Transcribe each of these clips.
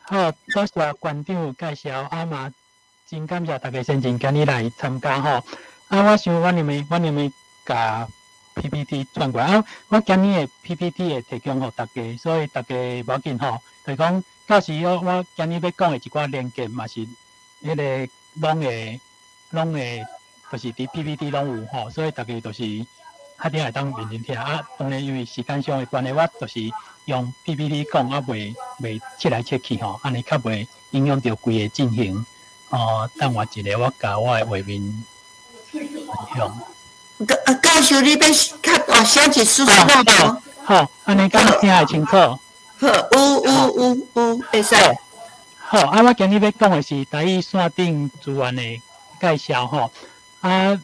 好，多謝館長介紹，啊嘛，真感謝大家先前今日來參加吼。啊，我想我念的共 PPT 轉過來啊，我今日的 PPT 會提供予大家，所以大家無要緊吼。就是講到時我今日欲講的一寡連結嘛是彼個攏會，就是佇 PPT 攏有吼，所以大家就是較定會當認真聽。啊，當然因為時間上的關係，我就是用 PPT 講，啊袂切來切去吼，按呢較袂影響著規个進行。哦，等我一下，我共我的畫面分享。教授，你欲較大聲一絲絲無？好，按呢敢聽會清楚？好，有有有有，會使。好，啊，我今日欲講的是台語線頂資源的介紹吼。啊，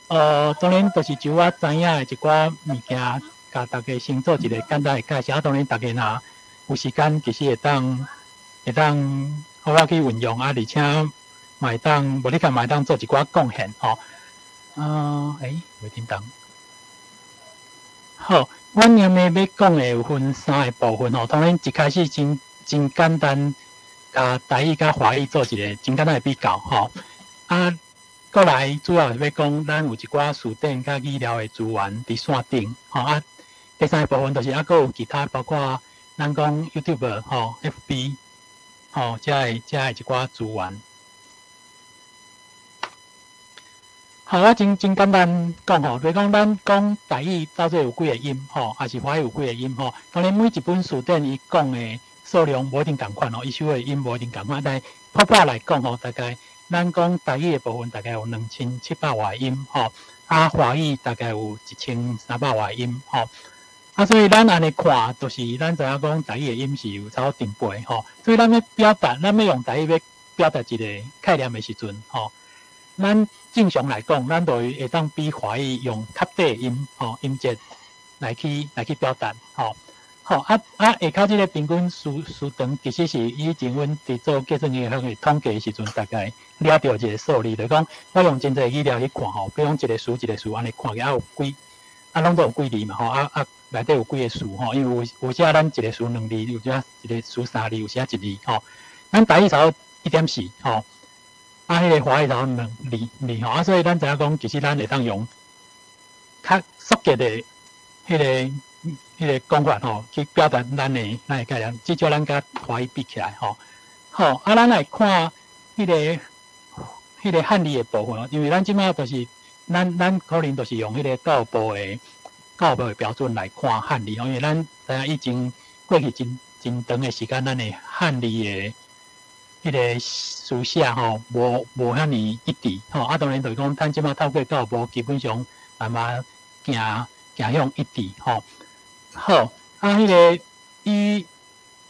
當然就是就我知影的一寡物件，共大家先做一個簡單的介紹。啊，當然大家若有時間，其實會當好好去運用啊，而且嘛會當無你看嘛會當做一寡貢獻吼。啊，欸，袂叮當。好，阮今日欲講的有分三个部分吼。當然一開始真真簡單，共台語佮華語做一個真簡單的比較吼。啊，過來主要是欲講咱有一寡辭典佮語料的資源佇線頂吼。啊，第三个部分就是猶閣有其他，包括咱講 YouTube 吼、FB 吼，遮的一寡資源。好，我真真簡單講吼，比如講咱講台語到底有幾个音吼，抑是華語有幾个音吼。當然每一本辭典伊講的數量無一定仝款吼，伊收的音無一定仝款，但普遍來講吼，大概咱講台語的部分大概有2700外音吼，啊華語大概有1300外音吼。啊，所以咱按呢看，就是咱知影講台語的音是有差不多定倍吼。所以咱欲表達，咱欲用台語欲表達一个概念的時陣吼，咱正常來講，咱就會當比華語用較短的音吼音節來去表達吼。好啊啊，下跤這个平均時長其實是以前阮佇做計算機學的統計的時陣，大概掠著一个數字，就是講我用真濟語料去看吼，比如講一个詞一个詞按呢看起來，啊有幾啊攏總有幾字嘛吼，啊啊內底有幾个詞吼，因為有時咱一个詞兩字，有時一个詞三字，有時一字吼。咱台語差不多1.4吼，啊，彼个華語差不多兩字吼，啊，所以咱知影講，其實咱會當用較縮減的彼个講法吼，去表達咱的概念，至少咱共華語比起來吼。好，啊，咱來看彼个漢字的部分，因為咱這擺就是咱可能就是用彼个教育部的標準來看漢字吼，因為咱知影已經過去真真長的時間，咱的漢字的彼个書寫吼，無遐爾一致吼。啊，當然就是講，咱這擺透過教育部，基本上慢慢行行向一致吼。好，啊，彼个以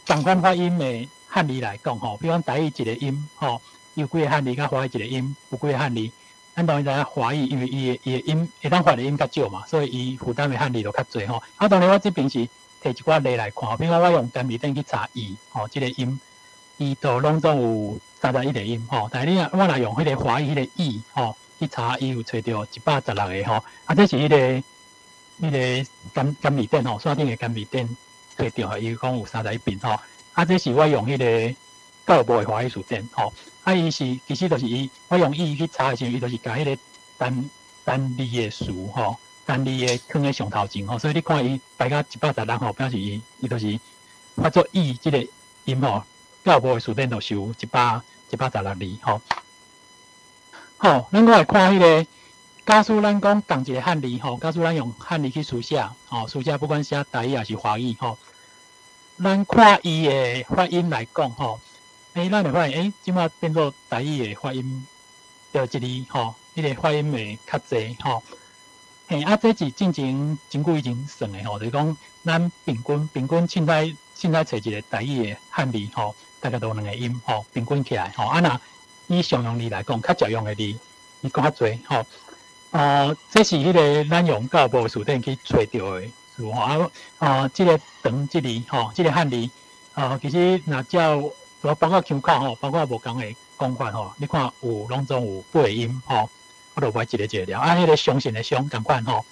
仝款發音的漢字來講吼，比如講台語一個音吼，有幾个漢字，佮華語一個音有幾个漢字。咱當然知影華語，因為伊的音會當發的音較少嘛，所以伊負擔的漢字就較濟吼。啊，當然我這邊是提一寡例來看，比如講我用簡字典去查伊吼，這个音，伊就攏總有31个音吼。但是你若我若用彼个華語彼个伊吼去查，伊有揣著116個吼。啊，這是彼个簡字典吼，線頂的簡字典揣著，伊講有31遍吼。啊，這是我用彼个教育部的華語辭典吼。啊，伊是其實就是伊，我用伊去查的時陣，伊就是共彼个單單字的詞吼，單字的囥佇上頭前吼，所以你看伊排到116吼，表示伊就是發做伊這个音吼，教育部的辭典就是有116字吼。好，咱閣來看彼个，假使咱講仝一个漢字吼，假使咱用漢字去書寫吼，書寫不管寫台語抑是華語吼，咱看伊的發音來講吼。欸，咱會發現，欸，這擺變做台語的發音，著一字吼，彼个發音會較濟吼。嘿，啊，這是進前真久以前算的吼，就是講咱平均凊彩揣一个台語的漢字吼，大概都有兩个音吼，平均起來吼。啊，若以常用字來講，較常用的字，伊閣較濟吼。這是彼个咱用教育部辭典去揣著的詞吼。啊，這个長這字吼，這个漢字，其實若照包括腔口吼，包括無仝的講法吼，你看有攏總有八个音吼，我就袂一个一个念。啊，彼个相信的相仝款吼，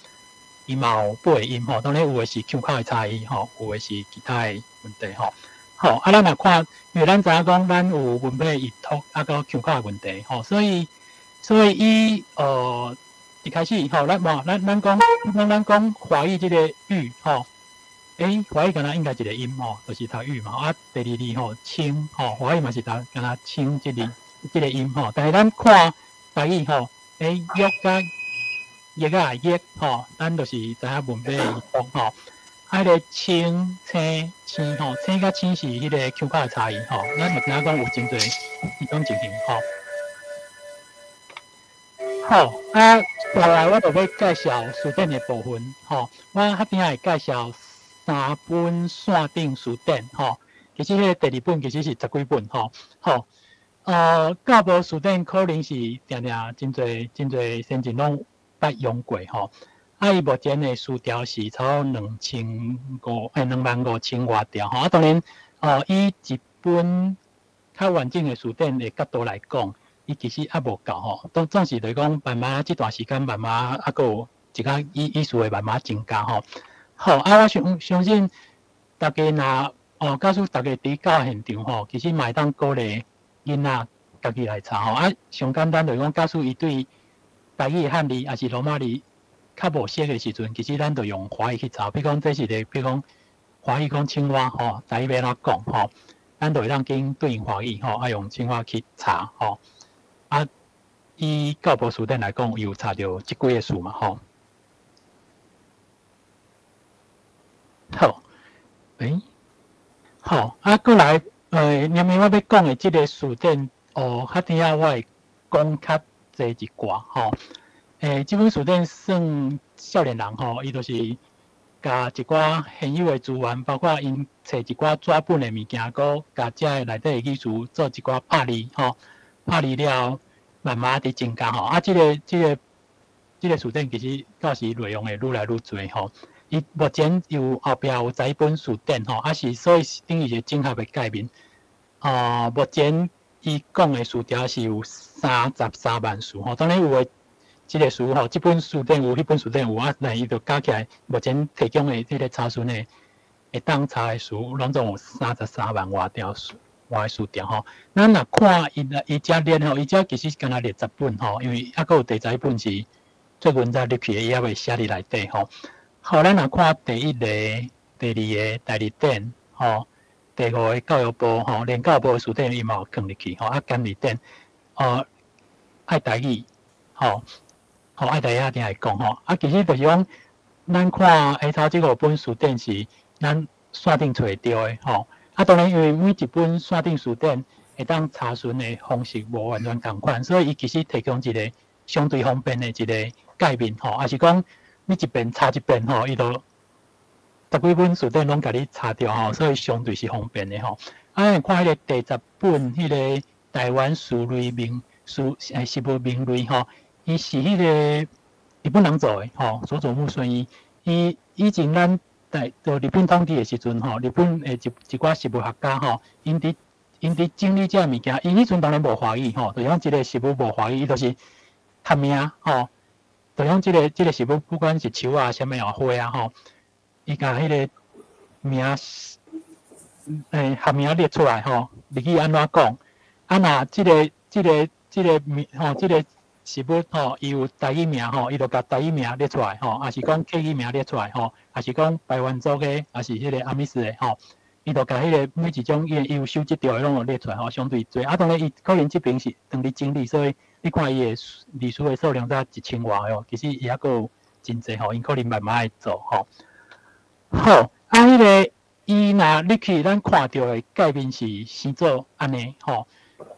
伊嘛有八个音吼，當然有的是腔口的差異吼，有的是其他的問題吼。吼，啊，咱若看，因為咱知影講，咱有文法異托，啊，閣腔口的問題，吼，所以伊一開始吼，咱無咱講，咱講華語這个玉吼，華語敢若應該一個音吼，就是讀玉嘛。啊，第二字吼，清吼，華語嘛是讀敢若清這個音吼，但是咱看台語吼，玉佮玉仔的玉吼，咱就是知影文法異托吼。啊，彼个清、青、青吼，青佮青是彼个腔口的差異吼，咱就知影講有真濟這種情形吼。好，啊，落來我就欲介紹辭典的部分吼。我較邊仔會介紹三本線頂辭典吼。其實彼个第二本其實是十幾本吼。好，教部辭典可能是定定真濟真濟先進攏捌用過吼。啊，伊目前的詞條是差不多2500，25,000外條吼。啊，當然，以一本較完整的辭典的角度來講，伊其實猶無夠吼。總總是就是講，慢慢這段時間慢慢猶閣有一寡意思會慢慢增加吼。好，啊，我相信大家若假使大家佇教現場吼，其實嘛會當鼓勵囡仔家己來查吼。啊，上簡單就是講，假使伊對台語的漢字抑是羅馬字較無熟的時陣，其實咱就用華語去查。比如講，這是個，比如講華語講青蛙吼，台語欲按怎講吼，咱就會當緊對應華語吼，啊用青蛙去查吼。啊，以教部辭典來講，伊有查著這幾个詞嘛吼。好，好，啊，過來，下面我欲講的這个辭典，哦，較甜仔我會講較濟一寡吼。這本辭典算少年人吼，伊就是共一寡現有的資源，包括𪜶揣一寡紙本的物件，閣共遮的內底的語詞做一寡拍字吼，拍字了後慢慢佇增加吼。啊，這個辭典其實到時內容會愈來愈濟吼。伊目前有後壁有11本辭典吼，啊是所以等於是整合的概念。目前伊講的詞條是有33萬詞吼，當然有的這个詞吼，這本辭典有，彼本辭典有啊，但伊就加起來，目前提供的這个查詢的會當查的詞，攏總有三十三萬外條詞，外詞條吼。咱若看伊伊遮列吼，伊遮其實敢若列十本吼，因為猶閣有第十一本是最近才入去的，伊猶未寫佇內底吼。好，咱若看第一个、第二个代字典吼，第五个教育部吼，連教育部的辭典伊嘛有放入去吼，啊，簡字典，愛台語吼。吼，愛台語一定會講吼，啊，其實就是講，咱看下頭這五本辭典是咱線頂揣著的吼，啊，當然因為每一本線頂辭典會當查詢的方式無完全仝款，所以伊其實提供一個相對方便的一個界面吼，抑是講你一遍查一遍吼，伊就十幾本辭典攏共你查著吼，所以相對是方便的吼。啊，咱看彼個第十本彼个台灣詞類名詞食物名類吼。伊是彼个日本人做的吼，佐佐木順一。伊以前咱在到日本統治的時陣吼，日本的一寡食物學家吼，𪜶佇整理這个物件，𪜶彼陣當然無華語吼，就是講這个食物無華語，伊就是學名吼，就講這個食物不管是樹啊、啥物啊、花啊吼，伊共彼个名學名列出來吼，日語按怎講？啊，若這個名吼，這個食物吼，伊有台語名吼，伊就共台語名列出來吼，抑是講客語名列出來吼，抑是講排灣族的，抑是彼个阿美斯的吼，伊就共彼个每一種伊有收集著的攏有列出來吼，相對濟。啊，當然伊可能這爿是當咧整理，所以你看伊的字詞的數量才一千外哦，其實伊猶閣有真濟吼，𪜶可能慢慢會做吼。好，啊，彼个伊若入去咱看著的界面是先做按呢吼。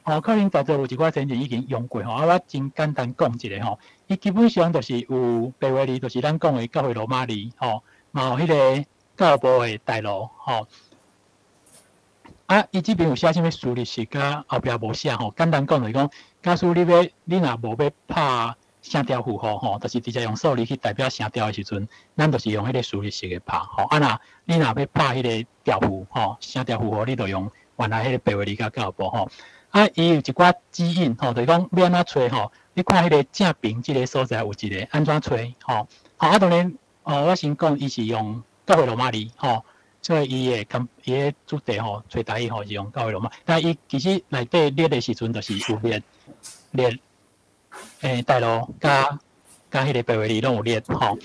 吼，可能在座有一寡先生已經用過吼，啊，我真簡單講一下吼。伊基本上就是有白話字，就是咱講的教會羅馬字吼，嘛有彼个教育部的大路吼。啊，伊這邊有寫啥物輸入式，佮後壁無寫吼。簡單講就是講，假使你若無欲拍聲調符號吼，就是直接用數字去代表聲調的時陣，咱就是用彼个輸入式的拍吼。啊，若你若欲拍彼个調符吼，聲調符號，你就用原來彼个白話字佮教育部吼。啊，伊有一寡指引吼，就是講欲按怎揣吼，你看彼个正爿這个所在有一个按怎揣吼。好，啊，當然，哦，我先講，伊是用教會羅馬字吼。所以伊的主題吼，揣台語吼是用教會羅馬，但伊其實內底列的時陣，就是有列大陸佮彼個白話字攏有列吼。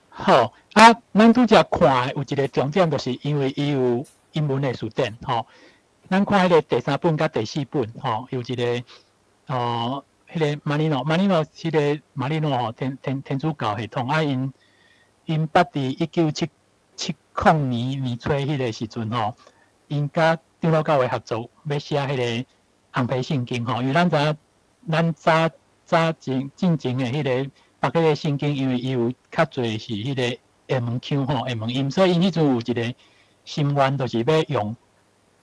好，啊，咱拄才看的有一個重點，就是因為伊有英文的辭典吼。咱看彼個第三本佮第四本吼，有一個哦，彼個馬里諾，馬里諾，彼個馬里諾吼，天主教系統啊，𪜶捌佇1970年年初彼個時陣吼，𪜶佮長老教會合作，欲寫彼個紅皮聖經吼，因為咱知影，咱早早前進前的彼個北彼個聖經，因為伊有較濟是彼個下門腔吼，下門音，所以𪜶彼陣有一個心願，就是欲用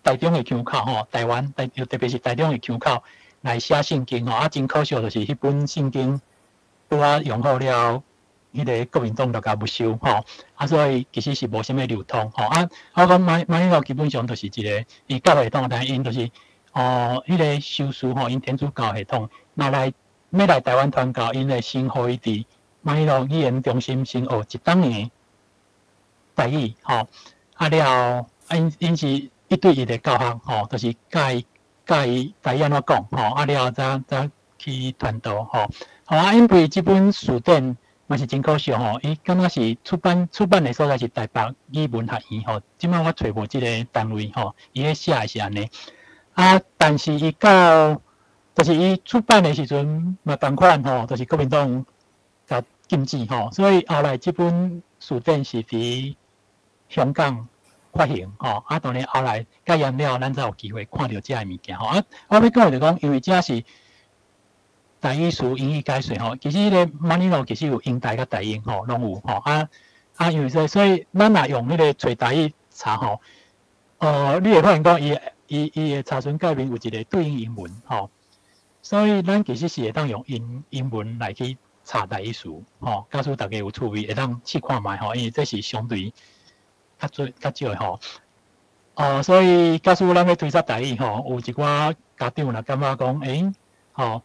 台中的腔口吼，台灣台特別是台中的腔口來寫聖經吼，啊，真可惜，就是彼本聖經拄仔用好了，彼個國民黨就共沒收吼，啊，所以其實是無啥物流通吼。啊，我講馬里諾基本上就是一個伊教會統，但𪜶就是哦，彼個修士吼，𪜶天主教系統，若來欲來台灣傳教，𪜶會先予伊佇馬里諾語言中心先學一冬的台語吼，啊了後，啊𪜶是一對一的教學吼，就是教伊台語按怎講吼，啊了後才去傳道吼。好啊，因為這本辭典嘛是真可惜吼，伊敢若是出版的所在是台北語文學院吼，這擺我揣無這個單位吼，伊咧寫的是按呢。啊，但是伊到就是伊出版的時陣嘛仝款吼，就是國民黨共禁止吼，所以後來這本辭典是佇香港發行吼，啊，當然後來解嚴了，咱才有機會看著這个物件吼。啊，我欲講就講，因為這是台語詞英語解說吼，其實彼個馬里諾其實有英台佮台英吼，攏有吼。啊啊，因為說，所以咱若用彼個揣台語查吼，你會發現講伊的查詢界面有一個對應英文吼，所以咱其實是會當用英文來去查台語詞吼。假使大家有趣味，會當試看覓吼，因為這是相對較濟較少的吼。哦，所以假使咱欲推測台語吼，有一寡家長若感覺講，欸，吼，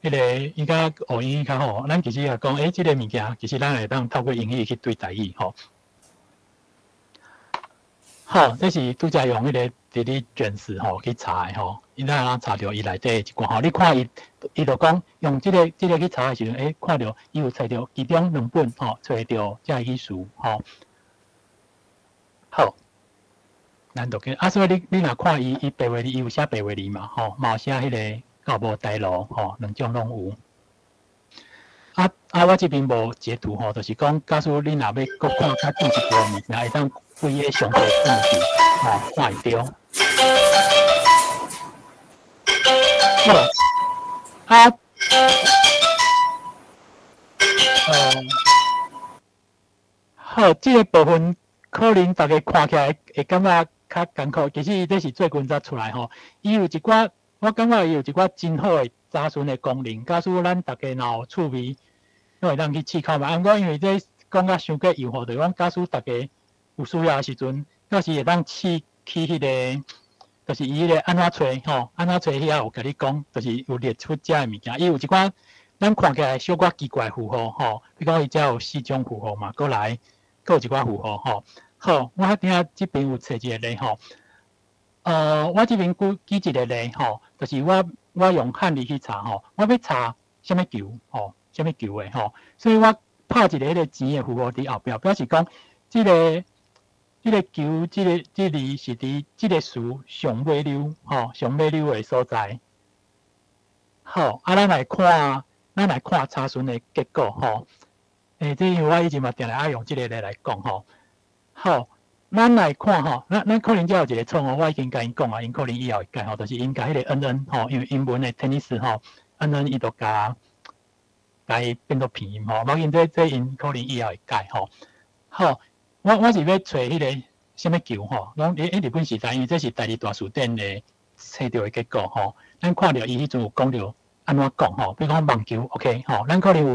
彼個伊較學英語較好，咱其實也講，欸，這個物件其實咱會當透過英語去對台語吼。好，這是拄才用彼個地理卷詞吼去查的吼，伊咱通查著伊內底一寡吼。你看伊，伊就講用這個去查的時陣，欸，看著伊有揣著其中兩本吼，揣著這個意思吼。好，咱就去啊，所以你若看伊白話字，伊有寫白話字嘛吼，嘛有寫彼個教無台羅吼，兩種攏有。啊啊，我這邊無截圖吼，就是講，假使你若欲閣看較進一步的物件，會當規个上課進去吼，看會著。好，啊，好，這個部分可能大家看起來會感覺較艱苦，其實這是最近才出來吼。伊有一寡，我感覺伊有一寡真好的查詢的功能，假使咱大家若有趣味，攏會當去試看覓。啊，毋過因為這講甲傷過幼吼，就是講假使大家有需要的時陣，到時會當試去彼個，就是伊彼個按怎揣吼，按怎揣遐有共你講，就是有列出遮的物件。伊有一寡咱看起來小可奇怪符號吼，比如講伊遮有四種符號嘛，閣來閣有一寡符號吼。好，我頂下這邊有揣一個例吼，我這邊舉一個例吼，就是我用漢字去查吼，我欲查啥物球吼，啥物球的吼，所以我拍一個彼個錢的符號佇後壁，表示講這個球，這個字是佇這個詞上尾溜吼，上尾溜的所在。好，啊，咱來看查詢的結果吼。欸，這因為我以前嘛定定愛用這個例來講吼。好，咱來看吼，咱可能這有一個錯誤，我已經共𪜶講啊，𪜶可能以後會改吼，就是𪜶共彼個 N N 吼，因為英文的 tennis 吼，N N 伊就共伊變做拼音吼，無要緊，這𪜶可能以後會改吼。好，我是欲揣彼個啥物球吼，講佇日本時代，因為這是台字大辭典的揣著的結果吼。咱看著伊彼陣有講著按怎講吼，比如講網球，OK 吼，咱可能有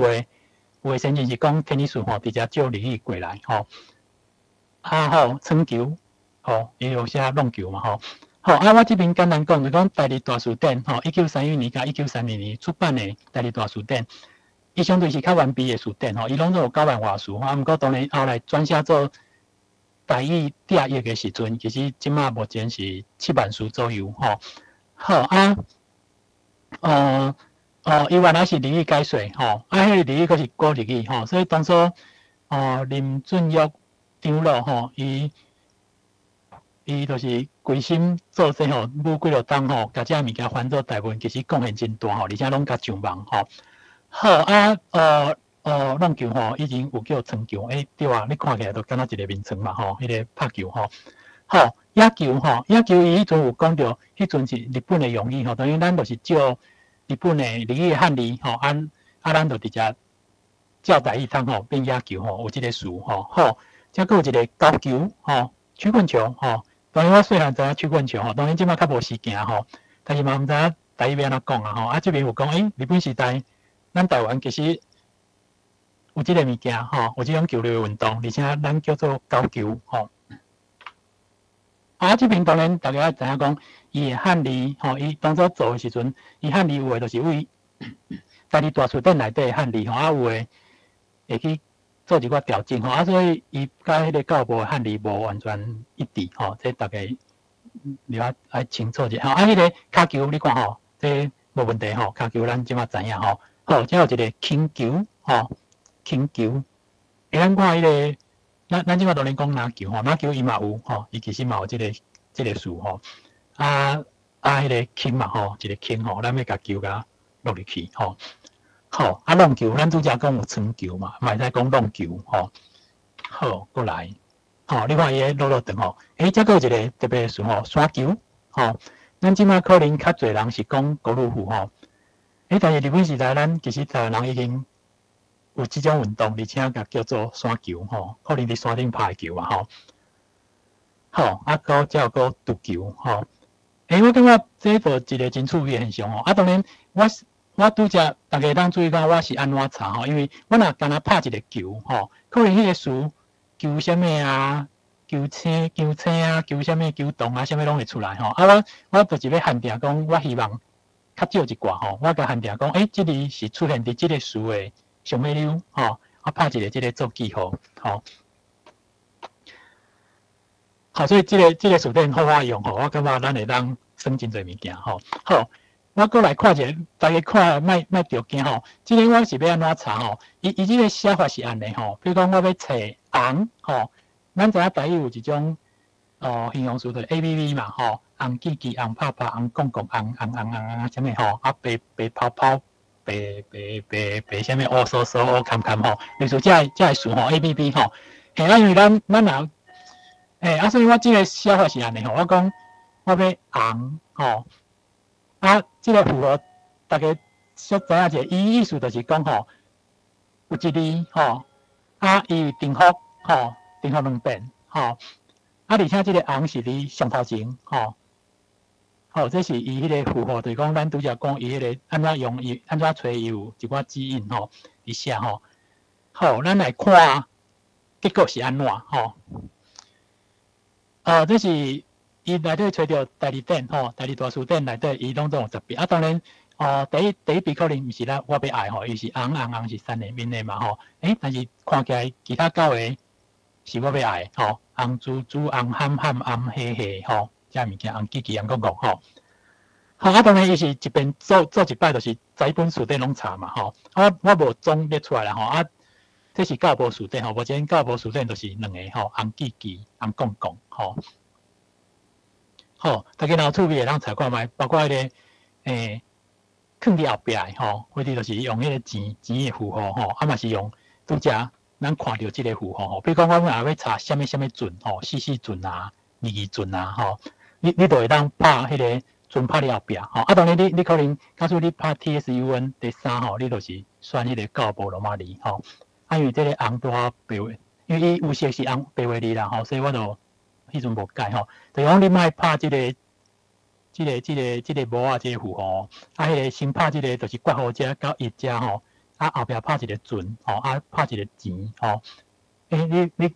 的先進是講 tennis 吼，直接借日語過來吼。啊好，床球，吼，伊有寫網球嘛吼。好，啊，我這邊簡單講，就講台字大辭典吼，1931年佮1932年出版的台字大辭典，伊相對是較完備的辭典吼，伊攏總有9萬外詞吼，啊，毋過當然後來轉寫做台語拆譯的時陣，其實這馬目前是7萬詞左右吼。好啊，伊原來是日語解說吼，啊，彼個日語閣是古日語吼，所以當初林俊玉長老吼，伊就是規心做這吼，舞幾落冬吼，共這物件翻做台文，其實貢獻真大吼，而且攏共上網吼。好啊，挵球吼，以前有叫床球，欸，對啊，你看起來就敢若一个眠床嘛吼，彼個拍球吼。好，野球吼，野球伊彼陣有講著，彼陣是日本的用語吼，等於咱就是借日本的日語的漢字吼，啊，咱就直接照台語通吼變野球吼，有這个詞吼。好，這閣有一个勾球吼，曲棍球吼。當然我細漢知影曲棍球吼，當然這馬較無時行吼，但是嘛毋知影台語欲按怎講啊吼。啊，這邊有講，欸，日本時代，咱台灣其實有這个物件吼，有這種球類運動，而且咱叫做勾球吼。啊，這邊當然大家知影講，伊的漢字吼，伊當初做的時陣，伊漢字有的就是為台字大辭典內底的漢字吼，啊有的會去做一寡調整吼，啊所以伊佮彼个教育部的漢字無完全一致吼，這大家你要愛清楚者吼。啊，彼個跤球你看吼，這無問題吼，跤球咱這馬知影吼。好，這有一个輕球吼，輕球，欸，咱看彼个，咱這馬當然講籃球吼，籃球伊嘛有吼，伊其實嘛有這個詞吼。啊，彼個輕嘛吼，一個輕吼，咱欲共球共落入去吼。好，啊，挵球，咱拄才講有床球嘛，嘛會使講挵球吼。好，閣來，吼，你看伊个落落長吼，欸，這閣有一个特別的詞吼，山球吼。咱這馬可能較濟人是講高爾夫吼，欸，但是日本時代，咱其實台灣人已經有這種運動，而且共叫做山球吼，可能佇山頂拍的球嘛吼。好，啊，閣才有閣獨球吼。欸，我感覺這就一個真趣味的現象吼。啊，當然我拄才大家會當注意講我是按怎查吼，因為我若干焦拍一個球吼，可能彼個詞球啥物啊，球星、球星啊，球啥物球洞啊，啥物攏會出來吼。啊，我就是欲限定講，我希望較少一寡吼，我共限定講，欸，這字是出現佇這个詞的上尾溜吼，啊，拍一个這个做記號吼。好，所以這個辭典好好用吼，我感覺咱會當省真濟物件吼。好，我閣來看一下，大家看莫莫著驚吼。這个我是欲按怎查吼？伊這个寫法是按呢吼。比如講，我欲揣紅吼，咱知影台語有一種形容詞，就是 ABB 嘛吼，紅記記、紅拍拍、紅摃摃、紅紅紅紅紅啥物吼，啊白白泡泡、白白白白啥物烏酥酥、烏坎坎吼，類似這个詞吼 ABB 吼。嘿，啊，因為咱若欸，啊，所以我這个寫法是按呢吼，我講我欲紅吼，啊，這个符號大家小知影者，伊意思就是講吼，有一字吼，啊，伊重複吼，重複兩遍吼，啊，而且這个紅是佇上頭前吼，好，這是伊彼個符號，就是講咱拄才講伊彼個按怎用伊按怎揣伊有一寡指引吼，佇寫吼，好，咱來看結果是按怎吼。這是伊內底揣著台字典吼，台字大辭典內底伊攏總有10筆。啊，當然，哦，第一筆可能毋是咱我欲愛吼，伊是紅紅紅是三個面的嘛吼。欸，但是看起來其他九個是我欲愛吼，紅珠珠、紅譀譀、紅黑黑吼，這物件紅記記、紅摃摃吼。好，啊，當然伊是一遍做做一擺，就是十一本辭典攏查嘛吼。啊，我無總列出來啦吼。啊，這是教育部辭典吼，目前教育部辭典就是兩个吼，紅記記、紅摃摃吼。好，大家若有趣味會當查看覓，包括彼个囥佇後壁的吼，或者就是用彼个錢錢的符號吼，啊嘛是用拄才咱看著這个符號吼。比如講，我若欲查啥物啥物圳吼，四四圳啊、二二圳啊吼，你就會當拍彼个圳拍佇後壁吼。啊，當然你可能假使你拍 TSUN 第三吼，你就是選彼个教育部羅馬字吼。啊，因為這个紅拄好白話，因為伊有色是紅白話字啦吼，所以我就彼陣無改吼。就是講你莫拍這个、這个、這个、這个帽仔這个符號，啊，彼个先拍這个就是括號這到一這吼，啊後壁拍一個圳吼，啊拍一個錢吼。欸，你會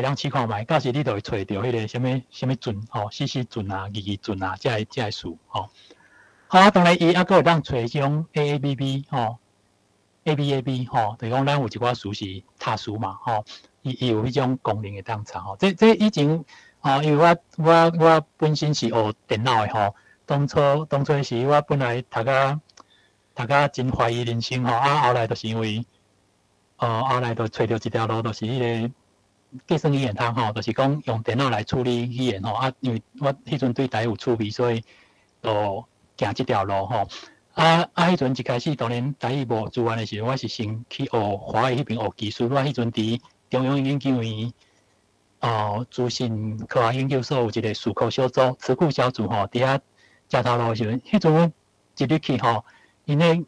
當試看覓，到時你就會揣著彼个啥物啥物圳吼，四四圳啊、二二圳啊，這个詞吼。好，啊，當然伊猶閣會當揣這種 AABB 吼。A B A B 吼，就是講咱有一寡詞是疊詞嘛吼，伊有彼種功能會當查吼。這以前吼，因為我本身是學電腦的吼，當初時我本來讀甲真懷疑人生吼，啊後來就是因為，後來就揣著一條路，就是彼个計算語言通吼，就是講用電腦來處理語言吼。啊，因為我彼陣對台語有趣味，所以就行這條路吼。啊，彼陣一開始當然台語無資源的時陣，我是先去學華語彼邊學技術。我彼陣佇中央研究院，資訊科學研究所有一個詞庫小組、詞庫小組吼，佇遐食頭路的時陣，彼陣阮一入去吼，𪜶咧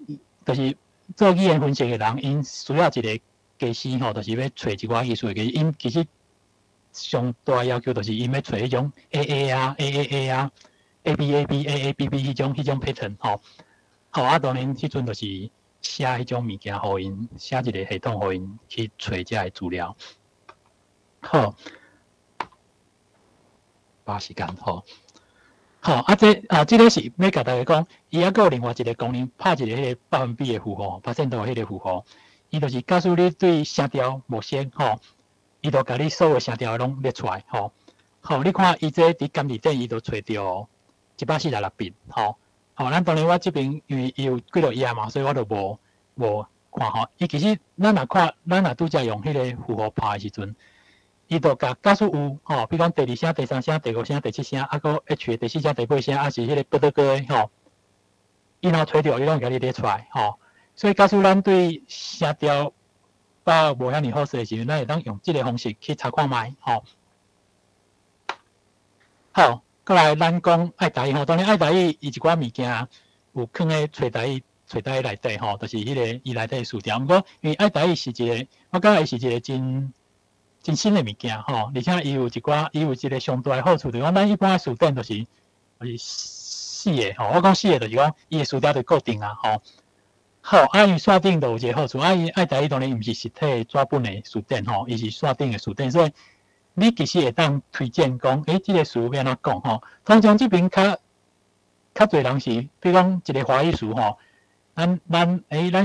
就是做語言分析的人，𪜶需要一個技師吼，就是欲揣一寡技術的，𪜶其實上大要求就是𪜶欲揣彼種 A A 啊、A A A 啊、A B A B、A A B B 彼種 pattern 吼。好啊，當然彼陣就是寫彼種物件，予𪜶寫一個系統，予𪜶去揣遮个資料。好，把時間吼。好，啊這啊，這个是欲共大家講，伊猶閣有另外一個功能，拍一个彼个百分比的符號，percent 的彼个符號，伊就是假使你對聲調無熟吼，伊就共你所有聲調攏列出來吼。好，你看伊這佇監字典，伊就揣著146筆吼。吼，咱當然我這邊因為伊有幾落頁嘛，所以我就無看吼。伊其實咱若看，咱若拄才用彼个符號拍的時陣，伊就共假使有吼，比如講第二聲、第三聲、第五聲、第七聲，啊閣 H 的第四聲、第八聲，抑是彼个不得哥的吼，伊若揣著，伊攏會共你列出來吼。所以假使咱對聲調把無遐爾好勢的時陣，咱會當用這个方式去查看覓吼。好，過來咱講愛台語吼，當然愛台語伊一寡物件有囥咧揣台語、揣台語內底吼，就是彼个伊內底詞條。毋過因為愛台語是一個，我感覺伊是一個真真新的物件吼，而且伊有一寡，伊有一個上大的好處，就是講咱一般的詞典就是死的吼。我講死的，就是講伊的詞條就固定啊吼。好，啊，伊線頂就有一個好處，啊，伊愛台語當然伊毋是實體紙本的詞典吼，伊是線頂的詞典，所以你其實會當推薦講，這个詞欲按怎講吼？通常這邊較濟人是，比如講一个華語詞吼，咱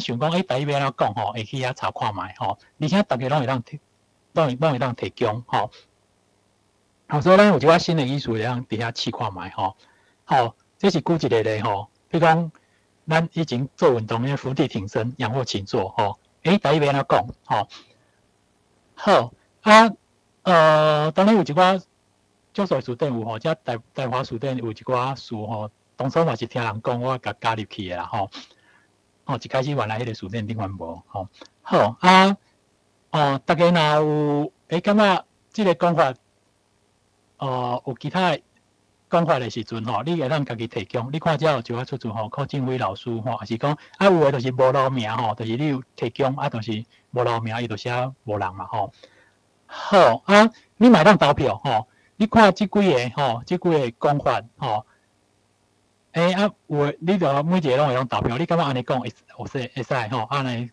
想講，台語欲按怎講吼，會去遐查看覓吼，而且逐家攏會當提供吼。好，所以咱有一寡新的語詞會當佇遐試看覓吼。好，這是舉一個例吼，比如講咱以前做運動，伏地挺身、仰臥起坐吼，台語欲按怎講吼？好啊。當然有一寡少數詞典有吼，遮大華詞典有一寡詞吼，當初嘛是聽人講，我共加入去的啦吼。吼，一開始原來彼个詞典頂懸無吼。好啊，哦，大家若有感覺這个講法，有其他的講法的時陣吼，你會當家己提供。你看遮有一寡出處吼，柯俊輝老師吼，抑是講啊有的就是無留名吼，就是你有提供啊，就是無留名，伊就寫無人嘛吼。好啊，你嘛會當投票吼，你看這幾个吼，這幾个講法吼，啊有的你就每一个攏會當投票，你感覺按呢講會會使吼，按呢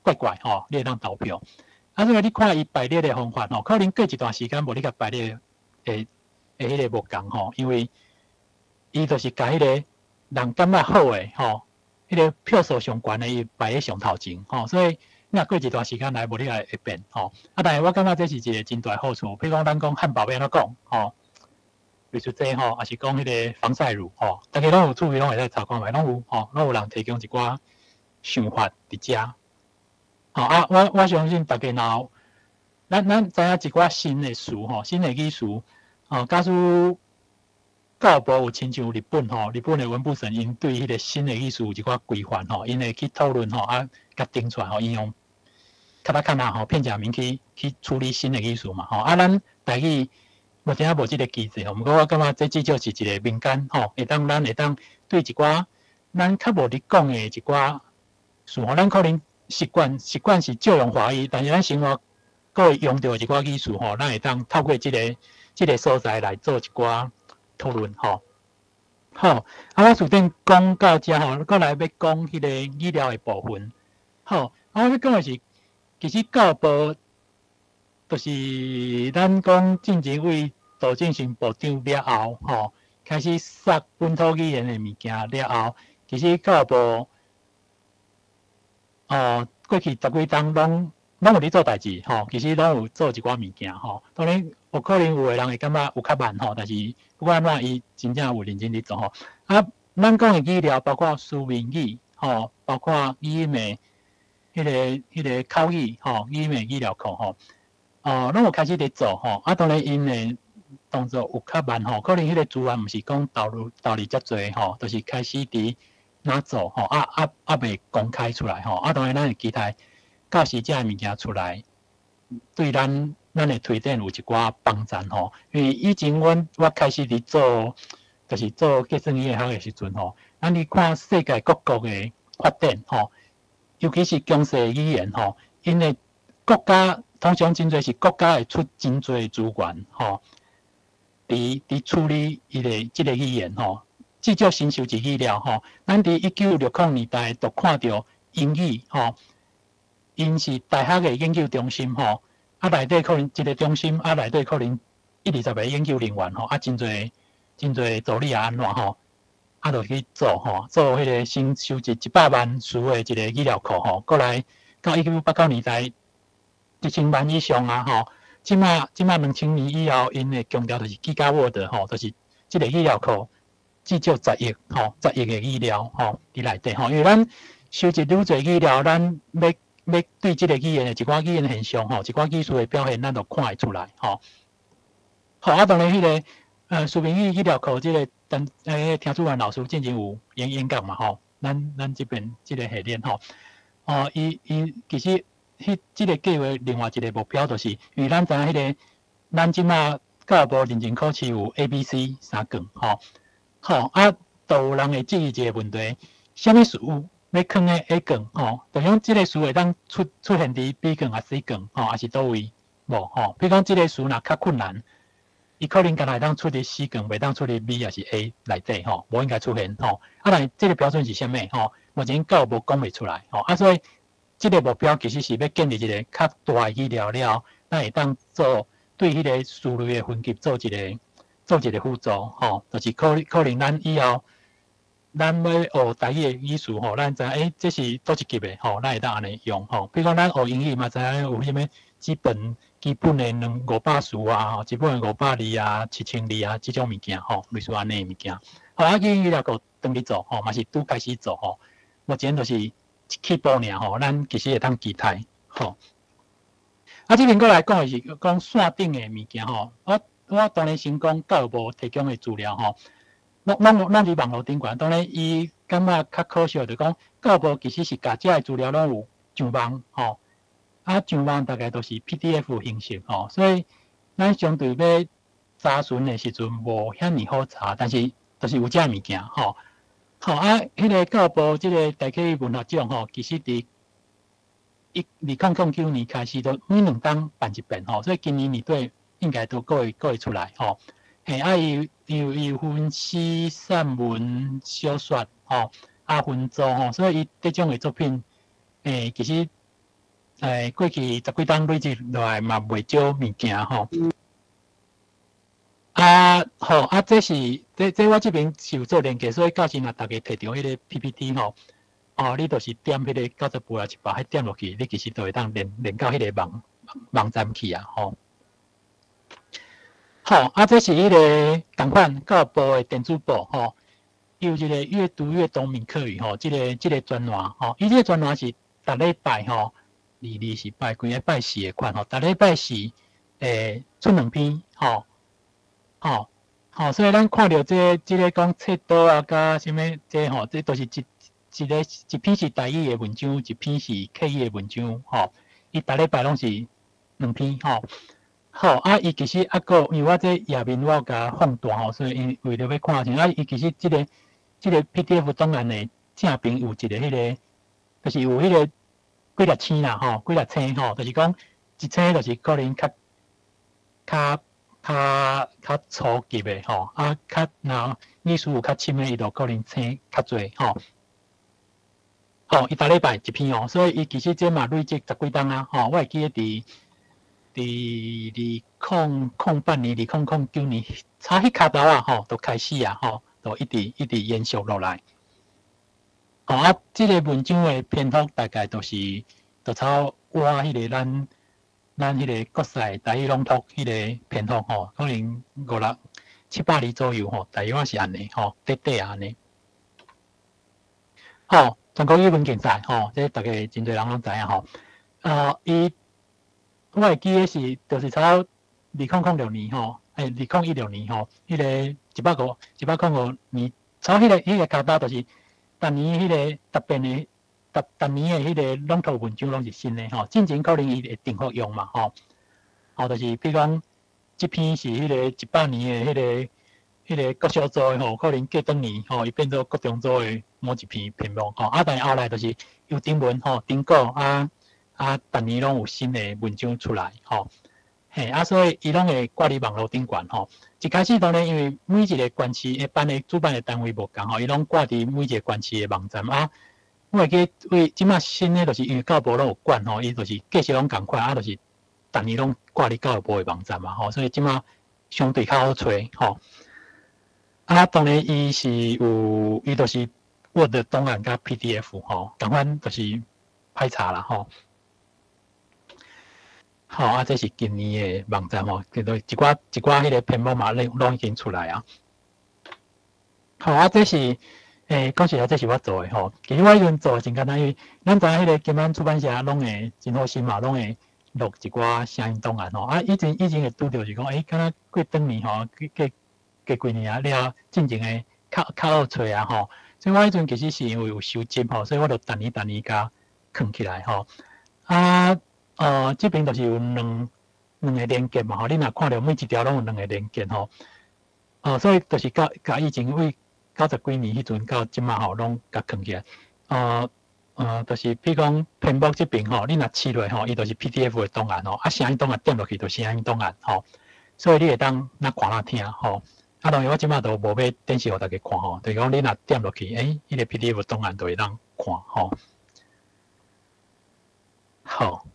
怪怪吼，你會當投票。啊，所以你看伊排列的方法吼，可能過一段時間無你共排列的彼个無仝吼，因為伊就是共彼个人感覺好的吼，彼个票數上懸的伊排咧上頭前吼，所以你若過一段時間來無你會會變吼。啊，但是我感覺這是一個真大好處，比如講咱講漢堡欲按怎講吼，類似這吼，抑是講彼个防曬乳吼，逐家攏有趣味，攏會使查看覓，攏有吼，攏有人提供一寡想法佇遮。吼啊，我相信逐家若有，咱知影一寡新的詞吼，新的語詞，吼，假使教育部有親像日本吼，日本的文部省𪜶對彼个新的語詞有一寡規範吼，𪜶會去討論吼，啊，共定出來吼，𪜶用卡塔卡納吼片假名去處理新的語詞嘛吼，啊，咱台語目前猶無這个機制吼，毋過我感覺這至少是一個民間吼，會當咱會當對一寡咱較無咧講的一寡詞吼，咱可能習慣是借用華語，但是咱生活閣會用著一寡語詞吼，咱會當透過這个所在來做一寡討論吼。好，啊，我詞典講到遮吼，閣來欲講彼个語料的部分。好，啊，我欲講的是，其實教育部就是咱講進前為杜正成部長了後，吼，開始殺本土語言的物件了後，其實教育部哦，過去十幾冬攏攏有咧做代誌吼，其實攏有做一寡物件吼。當然有可能有的人會感覺有較慢吼，但是不管按怎，伊真正有認真咧做吼。啊，咱講的語療包括書面語吼，包括語音的彼個口語吼，語音的語療課吼，哦，攏有開始佇做吼。啊，當然𪜶的動作有較慢吼，可能彼個資源毋是講投入遮濟吼，就是開始佇哪做吼，啊未公開出來吼。啊，當然咱會期待到時這个物件出來，對咱的推展有一寡幫助吼。因為以前我開始佇做，就是做計算語言學的時陣吼，咱咧看世界各國的發展吼，尤其是強勢語言吼，𪜶的國家通常真濟是國家會出真濟資源吼，佇處理伊个這个語言吼。至少新修一語了吼，咱佇1960年代就看著英語吼，𪜶是大學的研究中心吼，啊內底可能一個中心啊內底可能一二十個研究人員吼，啊真濟真濟助理啊按怎吼，啊就去做吼，做彼個先收集100萬詞的一個語料庫吼，過來到1989年代1000萬以上啊吼，這馬2000年以後，𪜶會強調就是 Gigaword 吼，就是這個語料庫。至少十億吼，十億的語料吼，佇內底吼，因為咱收集愈濟語料，咱欲對這個語言的一寡語言現象吼，一寡語詞的表現，咱就看會出來吼。好，啊，當然彼個書面語語料庫這個，但聽主任老師進前有演講嘛吼，咱這邊這個系列吼，哦，伊其實彼這個計畫另外一個目標就是，因為咱知影彼個，咱這馬教育部認證考試有 A、B、C 三卷吼。吼啊，就有人會質疑一個問題：啥物詞欲囥佇 A 卷吼？就講這個詞會當出現佇 B 卷抑 C 卷吼，抑是佗位無吼？比如講這個詞若較困難，伊可能干焦會當出佇 C 卷，袂當出佇 B 抑是 A 內底吼，無應該出現吼。啊，但是這個標準是啥物吼？目前教育部講袂出來吼。啊，所以這個目標其實是欲建立一個較大的語料了，咱會當做對彼個詞類的分級做一個輔助吼，就是可能咱以後咱欲學台語的語詞吼，咱知影這是佗一級的吼，咱會當按呢用吼。比如講咱學英語嘛，知影有啥物基本的兩五百詞啊，基本的500字啊、7000字啊，這種物件吼，類似按呢的物件。好，啊，語音語料庫當咧做吼，嘛是拄開始做吼。目前就是起步爾吼，咱其實會當期待吼。啊，這邊閣來講的是講線頂的物件吼，我當然先講教育部提供的資料吼，攏佇網路頂懸。當然，伊感覺較可惜，就講教育部其實是共這个資料攏有上網吼，啊上網大概都是 PDF 形式吼，所以咱相對欲查詢的時陣無遐爾好查，但是就是有這个物件吼。好啊，彼個教育部這個台客語文學獎吼，其實佇2009年開始，都每2冬辦一遍吼，所以今年年底應該都閣會出來吼。嘿，啊，伊有分詩、散文、小說吼，啊分組吼，所以伊得獎的作品，其實過去十幾冬累積落來嘛袂少物件吼。啊，好，啊，這是這我這邊是有做連結，所以到時若大家提著彼個 PPT 吼，哦，你就是點彼個98啊100，彼點落去，你其實就會當連到彼個網站去啊，吼。好，啊，這是彼個仝款教育部的電子報吼，有一個越讀越懂閩客語吼，這個專欄吼，伊這個專欄是逐禮拜吼，二二是拜幾个拜四的款吼，逐禮拜四出兩篇吼。吼，吼，所以咱看著這個講冊刀啊，佮啥物這吼，這都是一個一篇是台語的文章，一篇是客語的文章，吼。伊逐禮拜攏是兩篇，吼。好，啊，伊其實啊閣，因為我這頁面我有共放大吼，所以𪜶為著欲看清，啊，伊其實這個 PDF 檔案的正邊有一個彼個，就是有彼個幾粒星啦，吼，幾粒星吼，就是講一星就是可能較初級的吼，啊，較若意思有較深的，伊就可能星較濟吼。吼，伊逐禮拜一篇哦，所以伊其實這嘛累積十幾冬啊，吼，我會記得佇2008年、2009年，差彼跤頭啊，吼，就開始啊，吼，就一直一直延續落來。吼啊，這个文章的篇幅大概就是，就差我彼个咱彼个國賽台語朗讀彼个篇幅吼，可能五六七百字左右吼，大約是按呢吼，短短按呢。吼，全國語文競賽吼，這逐家真濟人攏知影吼。伊我會記得是，就是差2006年吼，2016年吼，彼个105年，差彼个卡搭就是。逐年彼个答辩的，逐逐年的彼个朗讀文章攏是新的吼，進前可能伊會重複用嘛吼，吼就是比如講，這篇是彼個100年的彼個國小組的吼，可能過轉年吼，伊變做國中組的某一篇篇目吼，啊，但是後來就是有頂文吼，頂稿啊，逐年攏有新的文章出來吼，嘿，啊，所以伊攏會掛佇網路頂懸吼。一開始當然因為每一個縣市的辦的主辦的單位無仝吼，伊攏掛佇每一個縣市的網站啊。我會記為這馬新的，就是因為教育部攏有管吼，伊就是繼續攏仝款啊，就是逐年攏掛佇教育部的網站嘛吼，所以這馬相對較好揣吼。啊，當然伊是有，伊就是 Word 檔案佮 PDF 吼，仝款就是歹查啦吼。好啊，這是今年的網站吼，叫做一寡彼个篇目嘛，攏已經出來啊。好啊，這是講實在，這是我做的吼。其實我彼陣做真簡單，因為咱知影彼個金安出版社攏會真好心嘛，攏會錄一寡聲音檔案吼。啊，以前會拄著是講，敢若過轉年吼，過過幾年啊了，進前的較好揣啊吼。所以我彼陣其實是因為有收集吼，所以我就逐年逐年共囥起來吼。啊，這邊就是有兩個連結嘛吼，你若看著每一條攏有兩個連結吼。所以就是佮以前為90幾年彼陣到這馬吼，攏共囥起來。就是比如講篇目這邊吼，你若試落吼，伊就是 PDF 的檔案吼，啊聲音檔案點落去就聲音檔案吼，所以你會當若看若聽吼。啊，當然我這馬都無欲展示予大家看吼，就是講你若點落去，彼個 PDF 檔案就會當看吼。好，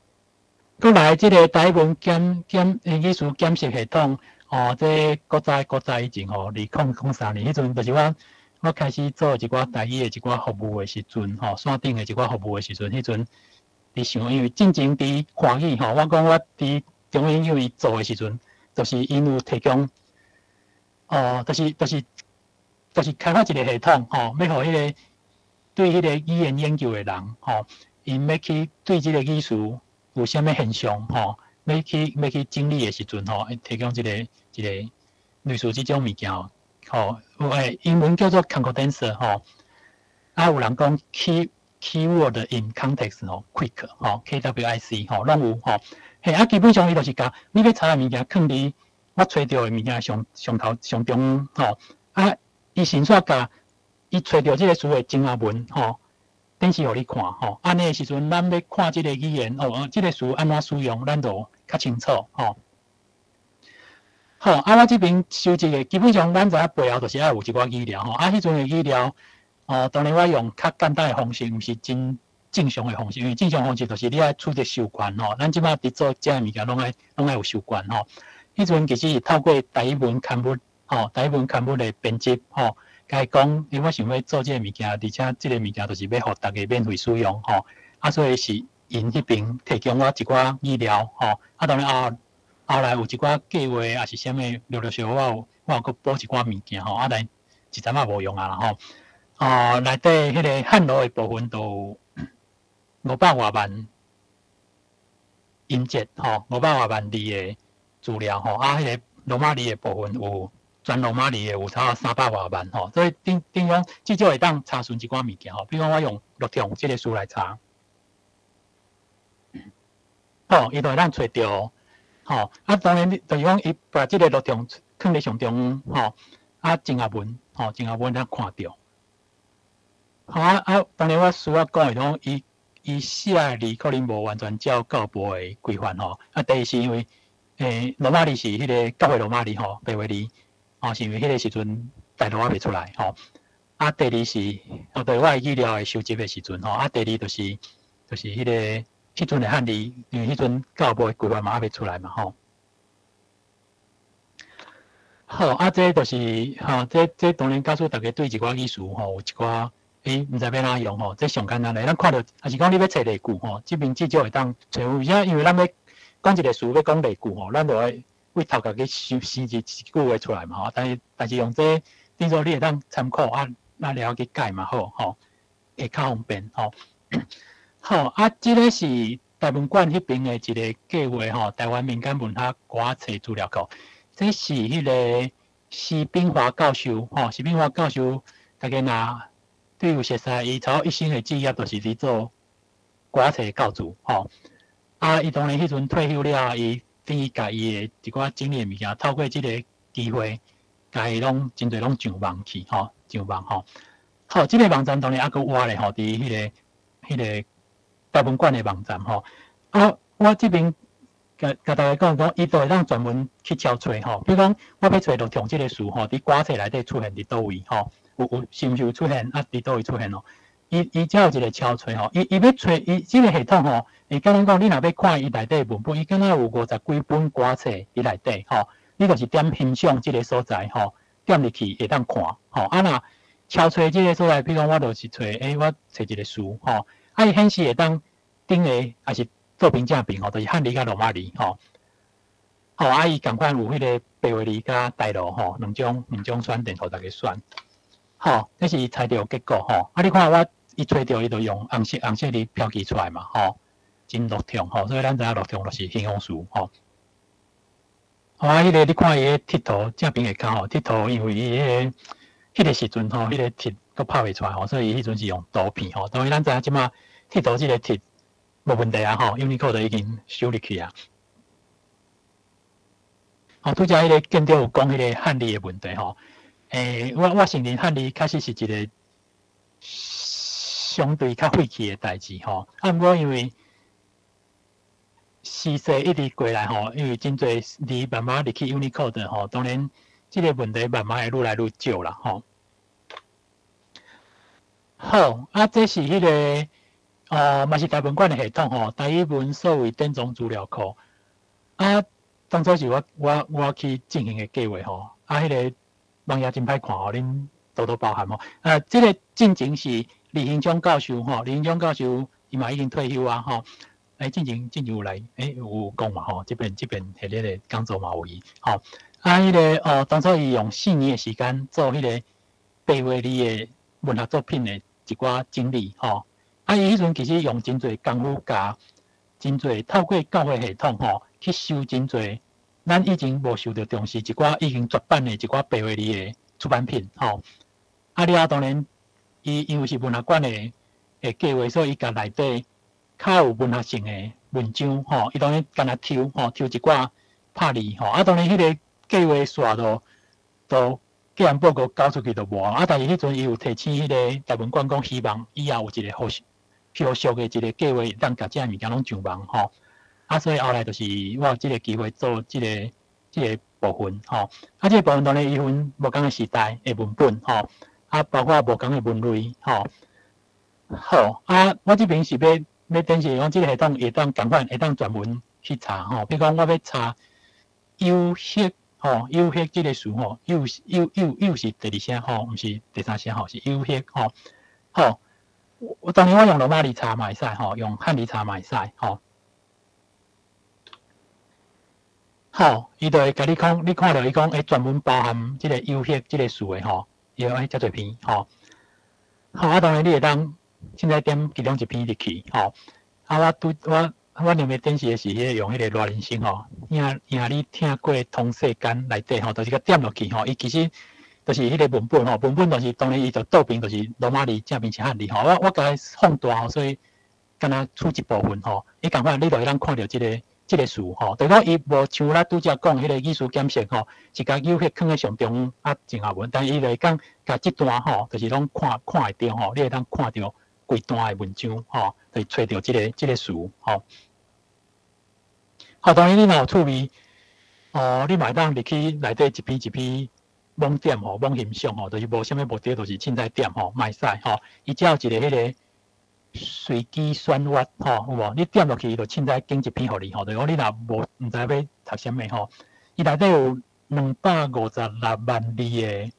閣來這個台文檢語詞檢析系統，哦，這古早以前吼，2003年彼陣，就是我開始做一寡台語的一寡服務的時陣，吼，線頂的一寡服務的時陣，彼陣佇想，因為進前佇華語吼，我講我佇中研院做的時陣，就是𪜶有提供，哦，就是開發一個系統，吼，欲予彼個對彼個語言研究的人，吼，𪜶欲去對這個語詞有啥物現象，吼，欲去整理的時陣，吼，會提供一個類似這種物件，吼，有英文叫做 Concordancer 吼，啊有人講 Keyword in Context 吼，KWIC 吼，KWIC 吼，攏有吼，嘿啊，基本上伊就是共你欲查的物件，囥佇我揣著的物件上上頭上中吼，啊，伊先煞共伊揣著這個詞的前後文吼，展示予你看吼，按呢的時陣，咱欲看這個語言哦，這個詞按怎使用，咱就較清楚吼。好，啊，我這邊收集的基本上，咱知影背後就是愛有一寡語料吼。啊，彼陣的語料，哦，當然我用較簡單的方式，毋是真正常的方式，因為正常方式就是你愛取得授權吼。咱這馬佇做這个物件，攏愛有授權吼。彼陣其實是透過台語文刊物吼，台語文刊物的編輯吼，共伊講，因為我想欲做這个物件，而且這个物件就是欲予大家免費使用吼。啊，所以是𪜶彼邊提供我一寡語料吼。啊，當然後來有一寡計劃，抑是啥物，陸陸續續我有閣補一寡物件吼。啊，但一陣仔無用啊啦吼。哦，內底彼個漢羅的部分都有500外萬音節吼，500外萬字的資料吼。啊，彼個羅馬字的部分有全羅馬字的有差不多300外萬吼。所以等於講至少會當查詢一寡物件吼。比如講我用落中這個詞來查，吼，伊就會當揣著。吼，啊，當然就是講伊把這個落中囥佇上中央，吼，啊，前後文，吼，前後文通看著。好啊，當然我需要講的講，伊寫的字可能無完全照教育部的規範吼。啊，第一是因為，羅馬字是彼個教會羅馬字吼，白話字，吼，是因為彼個時陣大陸還袂出來吼。啊，第二是，哦，對，我的語料的收集的時陣吼。啊，第二就是彼個彼陣的漢字，因為彼陣教育部的規範嘛猶未出來嘛吼。好，啊，這就是吼，這當然教授逐家對一寡語詞吼有一寡欸，毋知欲按怎用吼，這上簡單的，咱看著，抑是講你欲揣例句吼，這邊至少會當揣有影，因為咱欲講一個詞，欲講例句吼，咱就愛為頭殼去想生一句話出來嘛吼。但是用這個，等於說你會當參考啊，啊了去改嘛好吼，會較方便吼。好，啊，這個是台文館彼邊的一個計劃吼，台灣民間文學歌冊資料庫，這是彼個施秉華教授吼，施秉華教授，大家若對有熟似，伊差不多一生的志業就是佇做歌冊校注吼。啊，伊當然彼陣退休了，伊等於共伊的一寡整理的物件，透過這個機會，共伊攏真濟攏上網去吼，上網吼。好，這個網站當然猶閣活咧吼，佇彼個台文館的網站吼。啊，我這邊共共大家講講，伊都會當專門去敲揣吼。比如講，我欲揣落重這個詞吼，佇歌冊內底出現佇佗位吼？有是毋是有出現？啊，佇佗位出現哦？伊才有一個敲揣吼，伊欲揣伊這個系統吼，會敢若講，你若欲看伊內底文本，伊敢若有50幾本歌冊佇內底吼，你就是點欣賞這個所在吼，點入去會當看吼。啊若敲揣這個所在，比如講我就是揣，欸，我揣一個詞吼，啊伊顯示會當頂個抑是倒爿正爿吼，就是漢字佮羅馬字吼。吼，啊伊仝款有彼個白話字佮台羅吼，兩種選擇予大家選。吼，這是伊猜著結果吼。啊，你看我伊揣著，伊就用紅色字標記出來嘛，吼，真落重吼。所以咱知影落重就是形容詞吼。好啊，彼個你看伊个貼圖正爿下跤吼，貼圖因為伊彼個時陣吼，彼個貼閣拍袂出來吼，所以伊彼陣是用圖片吼。當然咱知影這馬貼圖這個貼無問題啊吼，Unicode 已經收入去啊。吼，拄才彼個建長有講彼個漢字的問題吼。欸，我承認漢字確實是一個相對較費氣的代誌吼。啊，毋過因為時勢一直過來吼，因為真濟字慢慢入去 Unicode 吼，當然這個問題慢慢會愈來愈少啦吼。好，啊，這是彼個哦，嘛是台文館的系統吼，台語文數位典藏資料庫。啊，當初是我去進行的計劃吼，啊，彼個網頁真歹看吼，恁多多包涵吼。啊，這個進前是李行章教授吼，李行章教授伊嘛已經退休啊吼。欸，進前有來，欸，有講嘛吼，這邊彼個講座嘛有伊吼。啊，彼個哦，當初伊用4年的時間做彼個白話字的文學作品的一寡整理吼。啊，伊彼陣其實用真濟功夫，共真濟透過教會系統吼，去收真濟咱以前無受著重視一寡已經絕版的一寡白話字的出版品吼。啊，了後當然，伊因為是文學館的計劃，所以伊共內底較有文學性的文章吼，伊當然干焦抽吼，抽一寡拍字吼。啊，當然彼個計劃煞都既然報告交出去就無啊。但是彼陣伊有提醒彼個台文館講，希望以後有一個後續後續的一個計劃，當共這物件攏上網吼。啊，所以後來就是我有這個機會做這個部分吼。啊，這個部分當然伊分無仝的時代的文本吼，啊，包括無仝的文類吼。好，啊，我這邊是欲展示講，這個系統會當仝款，會當專門去查吼。比如講，我欲查誘惑吼，誘惑這個詞吼，誘誘誘誘是第二聲吼，毋是第三聲吼，是誘惑吼。好，我當然我用羅馬字查嘛會使吼，用漢字查嘛會使吼。好，伊就會共你講，你看著伊講，欸，專門包含這個誘惑這個詞的吼，伊會遮濟篇吼。好，啊，當然你會當凊彩點其中一篇入去吼。啊，我拄我我認為展示的是彼個用彼個賴人生吼，影影你聽過通世間內底吼，就是共點落去吼，伊其實就是彼個文本吼，文本就是當然伊就倒爿就是羅馬字，正爿是漢字吼。我共伊放大吼，所以敢若取一部分吼，伊仝款你就會當看著這個詞吼，就是講伊無像咱拄才講彼個語詞檢測吼，是共誘惑囥佇上中央啊前後文，但是伊就是講共這段吼，就是攏看看會著吼，你會當看著規段的文章吼，就是揣著這個詞吼。好，當然你若有趣味，哦，你嘛會當入去內底一篇一篇網點吼，網欣賞吼，就是無啥物目的，就是凊彩點吼，嘛會使吼。伊只有一個彼個隨機選閱吼，有無？你點落去，伊就凊彩揀一篇予你吼。就是講你若無毋知欲讀啥物吼，伊內底有256萬字的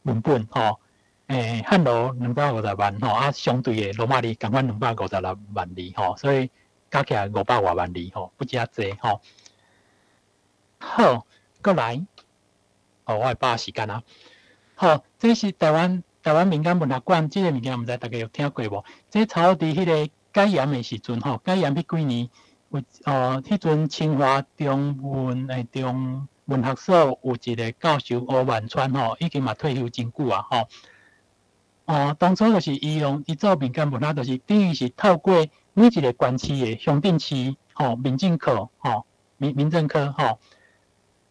文本吼。漢羅250萬吼，啊，相對的羅馬字仝款256萬字吼，所以加起來500外萬字吼，不遮濟吼。好，閣來，哦，我會把握時間啊。好，這是台灣民間文學館，這个物件毋知大家有聽過無？這差不多佇彼个解嚴的時陣吼，解嚴彼幾年有哦，彼陣清華中文的中文學所有一个教授吳萬川吼，已經嘛退休真久啊吼。哦，當初就是伊用伊做民間文學，就是等於是透過每一个縣市的鄉鎮市吼，民政課吼，民政科吼，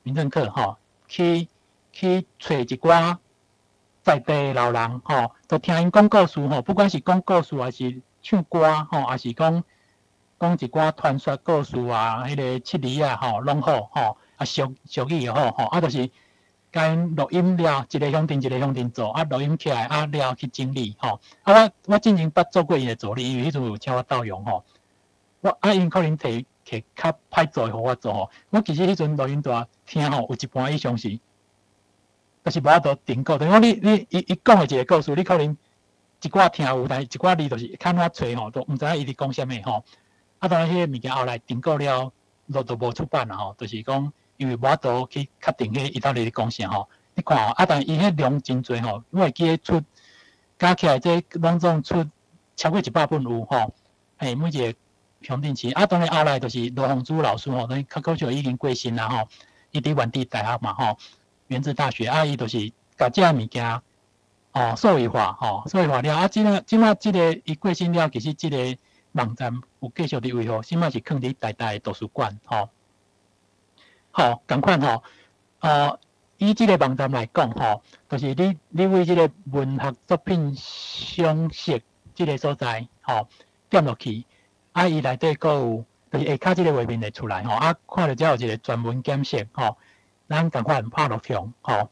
民政課吼，去揣一寡在地的老人吼，就聽𪜶講故事吼，不管是講故事，還是唱歌吼，還是講講一寡傳說故事啊，彼个七里仔吼，攏好吼，啊俗俗語也好吼，啊就是共𪜶錄音了，一个鄉鎮一个鄉鎮做，啊錄音起來，啊了去整理吼。啊我進前捌做過𪜶的助理，因為彼陣有請我鬥用吼。我啊𪜶可能提摕較歹做的予我做吼。我其實彼陣錄音帶聽吼，有一半以上是，就是無法度定稿。等於講你伊講的一个故事，你可能一寡聽有，但是一寡字就是較怎揣吼，都毋知影伊佇講啥物吼。啊，當然彼个物件後來定稿了，都無出版啦吼，就是講因為無法度去確定彼伊到底咧講啥吼。你看吼，啊，但伊彼量真濟吼，我會記得出加起來這攏總出超過100本有吼。嘿，每一个鄉鎮市，啊，當然後來就是羅鳳珠老師吼，等於較可惜已經過身啦吼。伊佇元智大學嘛吼，元智大學啊，伊就是共這个物件哦，數位化吼，數位化了啊，這馬這个伊過身了，其實這个網站有繼續佇維護，這馬是囥佇台大的圖書館吼。好，仝款吼，以這个網站來講吼，就是你為這个文學作品賞析這个所在吼，點落去，啊，伊內底閣有，就是下跤這个畫面會出來吼，啊，看著遮有一个全文檢索吼，咱仝款拍落去吼，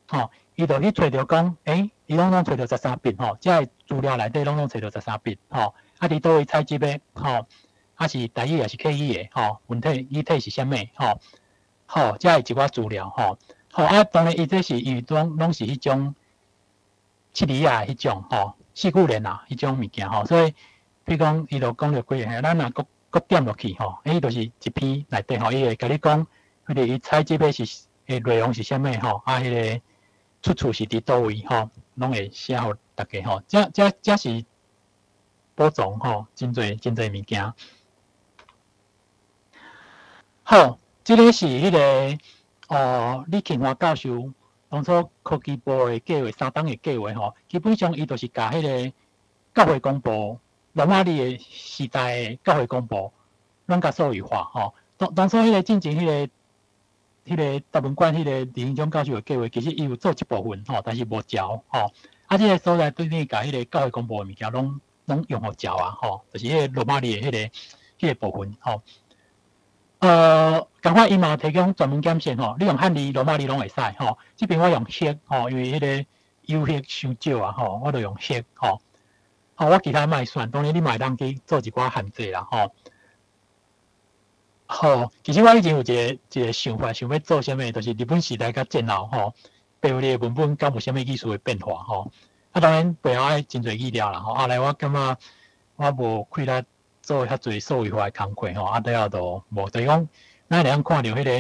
吼，伊就去揣著講，伊攏總揣著13筆吼，這个資料內底攏總揣著13筆吼，啊，佇佗位採集的吼，啊是台語抑是客語的吼，文體語體是啥物吼？好，這是一寡資料吼。好啊，當然伊這是因為攏是彼種七里仔彼種吼，四句聯啊彼種物件吼，所以比如講伊就講著幾个，咱若閣閣點落去吼，伊就是一篇內底吼，伊會共你講，彼个伊採集的是的內容是啥物吼，啊，彼个出處是佇佗位吼，攏會寫予大家吼。這是寶藏吼，真濟真濟物件。好。這个是彼个哦，李慶華教授當初科技部的計劃，三黨的計劃吼，基本上伊就是共彼个教會公報，羅馬字的時代的教會公報，攏共數位化吼。當初彼个進前彼個台文館彼个李英忠教授的計劃，其實伊有做一部分吼，但是無齊吼。啊，這个所在對你共彼个教會公報的物件，攏用予齊啊吼，就是彼个羅馬字的彼個部分吼。仝款伊嘛提供全文檢索吼，你用漢字、羅馬字攏會使吼。這邊我用黑吼，因為彼个誘惑傷少啊吼，我就用黑吼。吼，我其他莫選，當然你嘛會當去做一寡限制啦吼。好，其實我以前有一個想法，想欲做啥物，就是日本時代佮戰後吼，白話字的文本敢有啥物意思的變化吼。啊，當然背後愛真濟資料啦吼。後來我感覺我無氣力做遐濟數位化的工課吼，啊，了後就無，就是講，咱會當看著彼个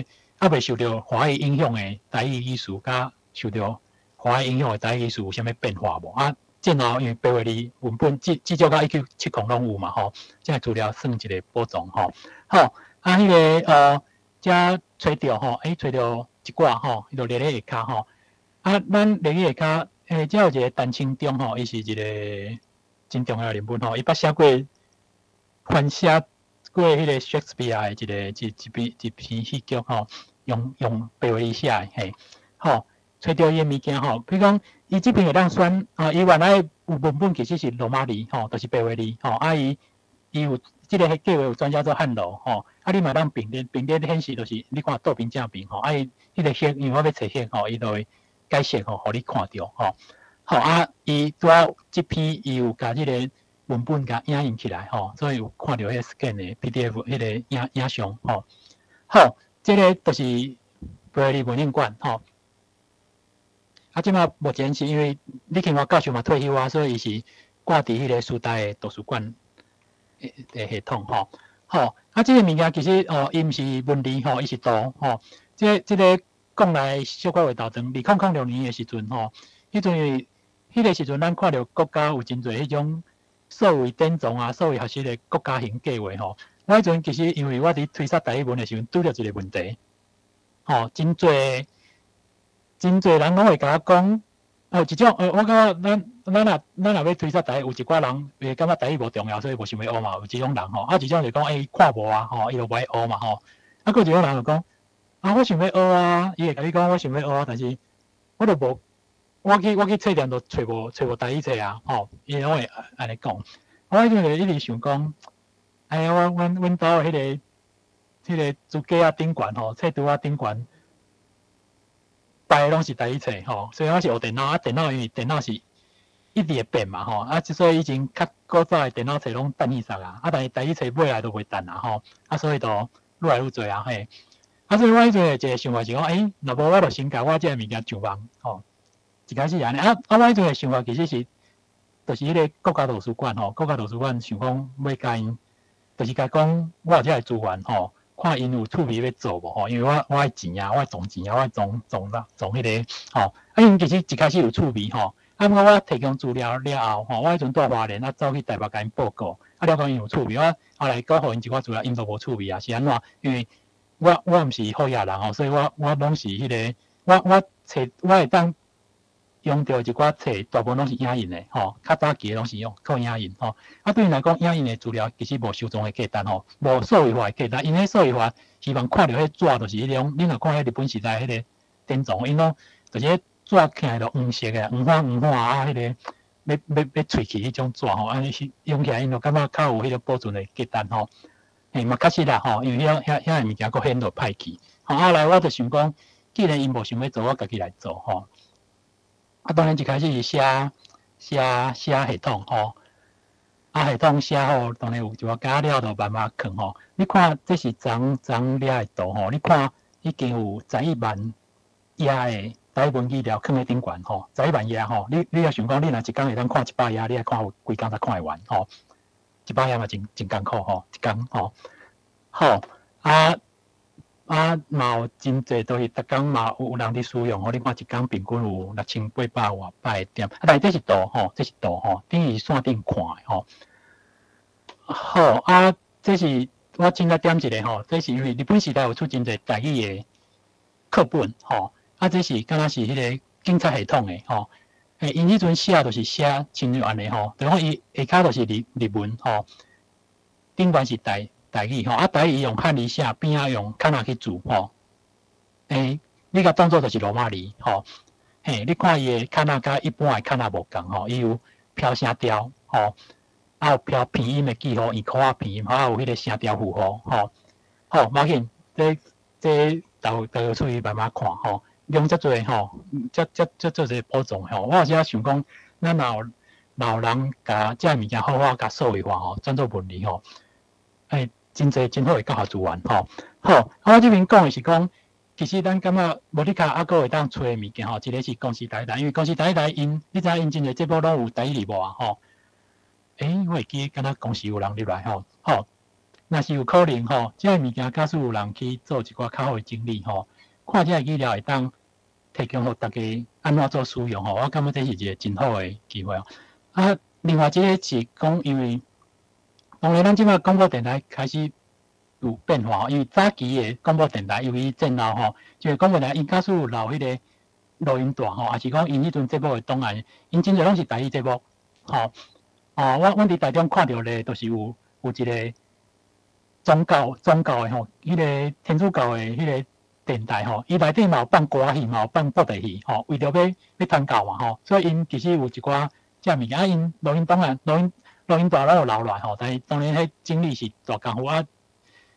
猶未受著華語影響的台語語詞，佮受著華語影響的台語語詞有啥物變化無？啊，戰後因為白話字文本至少到1970攏有嘛吼，這个資料算一個寶藏吼。好，啊，彼个遮揣著吼，揣著一寡吼，伊就列咧下跤吼。啊，咱列咧下跤，遮有一個陳清忠吼，伊是一個真重要的人物吼，伊捌寫過翻寫過彼個 Shakespeare 的一個一一篇一篇戲劇吼，用白話字寫的嘿，吼，揣著伊的物件吼，比如講，伊這邊會當選啊，伊原來有文本其實是羅馬字吼，就是白話字吼，啊伊有這个計劃有轉寫做漢羅吼，啊你嘛當並列並列顯示就是你看倒邊正邊吼，啊伊彼个黑，因為我欲揣黑吼，伊就會解釋吼，予你看著吼。好啊，伊拄仔這篇伊有共這个文本共影印起來吼，所以有看著彼个 scan 的 PDF 彼個影像吼。好，這个就是白話字文獻館吼。啊，這馬目前是因為李慶華教授嘛退休啊，所以伊是掛佇彼個師大的圖書館的系統吼。吼，啊，這個物件其實哦，伊毋是文字吼，伊是圖吼。這個講來小可會頭長，2006年的時陣吼，彼陣因為彼個時陣咱看著國家有真濟彼種數位典藏啊、數位學習的國家型計劃吼。我彼陣其實因為我佇推捒台語文的時陣，拄著一個問題，吼，真濟真濟人攏會共我講，哦，一種，我感覺咱若欲推捒台語，有一寡人會感覺台語無重要，所以無想欲學嘛，有這種人吼。啊，一種就講，欸，伊看無啊，吼，伊就無愛學嘛，吼。啊，閣有一種人就講，啊，我想欲學啊，伊會共你講我想欲學啊，但是我就無，我去冊店都揣無台語冊啊，吼，伊攏會按呢講。我彼陣就一直想講，哎呀，我阮兜的彼個書架仔頂懸吼，冊櫥仔頂懸擺的攏是台語冊吼，雖然我是學電腦，啊電腦因為電腦是一直會變嘛吼，啊所以以前較古早的電腦冊攏淡去煞啊，啊但是台語冊買來都袂淡啊吼，啊所以就愈來愈濟啊嘿。啊所以我彼陣的一個想法是講，欸，若無我就先共我這个物件上網吼，一開始按呢，啊啊我彼陣的想法其實是，就是彼個國家圖書館吼，國家圖書館想講欲共𪜶，就是共講我有這个資源吼。看𪜶有趣味欲做無吼，因為我愛錢啊，我愛賺錢啊，我愛賺賺啦賺彼個吼。啊，𪜶其實一開始有趣味吼，啊，毋過我提供資料了後吼，我彼陣蹛花蓮啊，走去台北共𪜶報告，啊，了講𪜶有趣味，我後來閣予𪜶一寡資料，𪜶都無趣味啊，是按怎？因為我毋是好額人吼，所以我攏是彼個，我冊我會當用著一寡冊，大部分攏是影印的吼，較早期的攏是用靠影印吼。啊，對𪜶來講，影印的資料其實無收藏的價值吼，無數位化的價值。因彼數位化希望看著彼紙就是彼種，你若看彼日本時代彼個典藏，𪜶攏就是彼紙起來都黃色的，黃黃黃黃啊，彼個欲脆去彼種紙吼，按呢用起來𪜶就感覺較有彼個保存的價值吼。嘿，嘛確實啦吼，因為遐遐遐个物件閣顯著歹去。吼，後來我就想講，既然𪜶無想欲做，我家己來做吼。啊，當然一開始是寫系統吼，啊系統寫好，當然有一寡加了就慢慢囥吼。你看這是昨昨掠的圖吼，你看已經有11萬頁的台語文資料囥佇頂懸吼，十一萬頁吼。你若想講，你若一工會當看100頁，你愛看幾工才看會完吼？100頁嘛真真艱苦吼，一工吼。好啊。啊，嘛有真濟，都是逐工嘛有人佇使用吼。你看一工平均有6800外擺點，啊，但是這是圖吼，這是圖吼，等於線頂看的吼。好啊，這是我凊彩點一个吼，這是因為日本時代有出真濟台語的課本吼，啊，這是敢若是彼個警察系統的吼。欸，𪜶彼陣寫就是寫親像按呢吼，就講伊下跤就是日文吼，頂懸是台語吼，啊，台語用漢字寫，邊仔用卡納去注吼。欸，你共當做就是羅馬字吼。嘿，你看伊的卡納佮一般的卡納無仝吼，伊有飄聲調吼，啊有飄鼻音的記號，圓箍仔鼻音，啊有彼個聲調符號吼。好，無要緊，這逐逐個出去慢慢看吼，用遮濟吼，遮做一個保障吼。我有時仔想講，咱若有人共這个物件好好共數位化吼，轉做文字吼，欸，真濟真好的教學資源吼。好，啊，我這邊講的是講，其實咱感覺無你較猶閣會當揣的物件吼，一個是公視台語台，因為公視台語台𪜶，你知影𪜶真濟節目攏有台語字幕啊吼。欸，我會記敢若公視有人入來吼，好，若是有可能吼，這个物件假使有人去做一寡較好的整理吼，看這个資料會當提供予大家按怎做使用吼，我感覺這是一個真好的機會哦。啊，另外一個是講，因為當然咱這擺廣播電台開始有變化，因為早期的廣播電台，由於戰後吼，這個廣播電台𪜶假使有留彼個錄音帶吼，抑是講𪜶彼陣節目的檔案，𪜶真濟攏是台語節目，吼。哦，阮佇台中看著咧，就是有一個宗教的吼，彼個天主教的彼個電台吼，伊內底嘛有放歌戲，嘛有放布袋戲，吼，為著欲傳教嘛吼，所以𪜶其實有一寡這物件，啊，𪜶錄音檔案、錄音帶攏有留落來吼，但是當然彼整理是大工夫啊。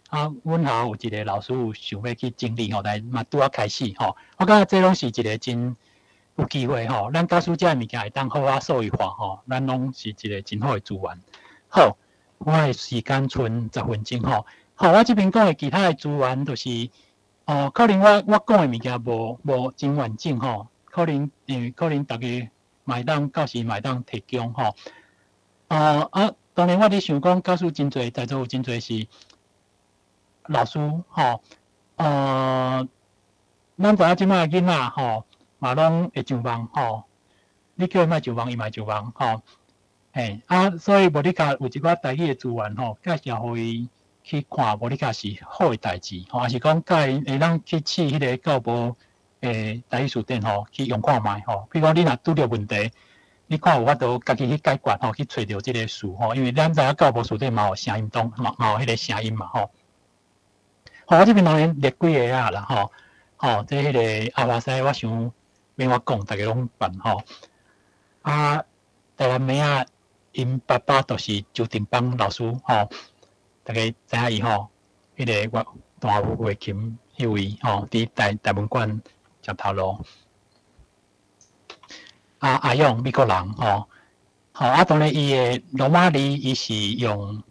啊，阮學校有一個老師有想欲去整理吼，但是嘛拄仔開始吼。我感覺這攏是一個真有機會吼，咱假使這个物件會當好好數位化吼，咱攏是一個真好的資源。好，我的時間賰10分鐘吼。好，我這邊講的其他的資源就是，哦，可能我講的物件無真完整吼。可能因為可能逐家嘛會當到時嘛會當提供吼。啊，當然我佇想講，教師真濟，在座有真濟是老師吼，咱知影這擺囡仔吼，嘛攏會上網吼，你叫伊莫上網，伊嘛會上網吼。嘿，啊，所以無你較有一寡台語的資源吼，介紹予伊去看，無你較是好的代誌吼，抑是講教𪜶會當去試彼个教育部的台語辭典吼，去用看覓吼。比如講，你若拄著問題，你看有法度家己去解決吼，去揣著這个詞吼，因為咱知影教育部辭典嘛有聲音檔，嘛有彼个聲音嘛吼。好，我這邊當然列幾个啊啦吼，吼，這彼个阿華西，我想免我講，逐家攏捌吼。啊，台南妹仔𪜶爸爸就是周定邦老師吼，逐家知影伊吼，彼个我彈月琴彼位吼，佇台文館食頭路。啊，阿勇美國人吼，吼啊，當然伊的羅馬字伊是用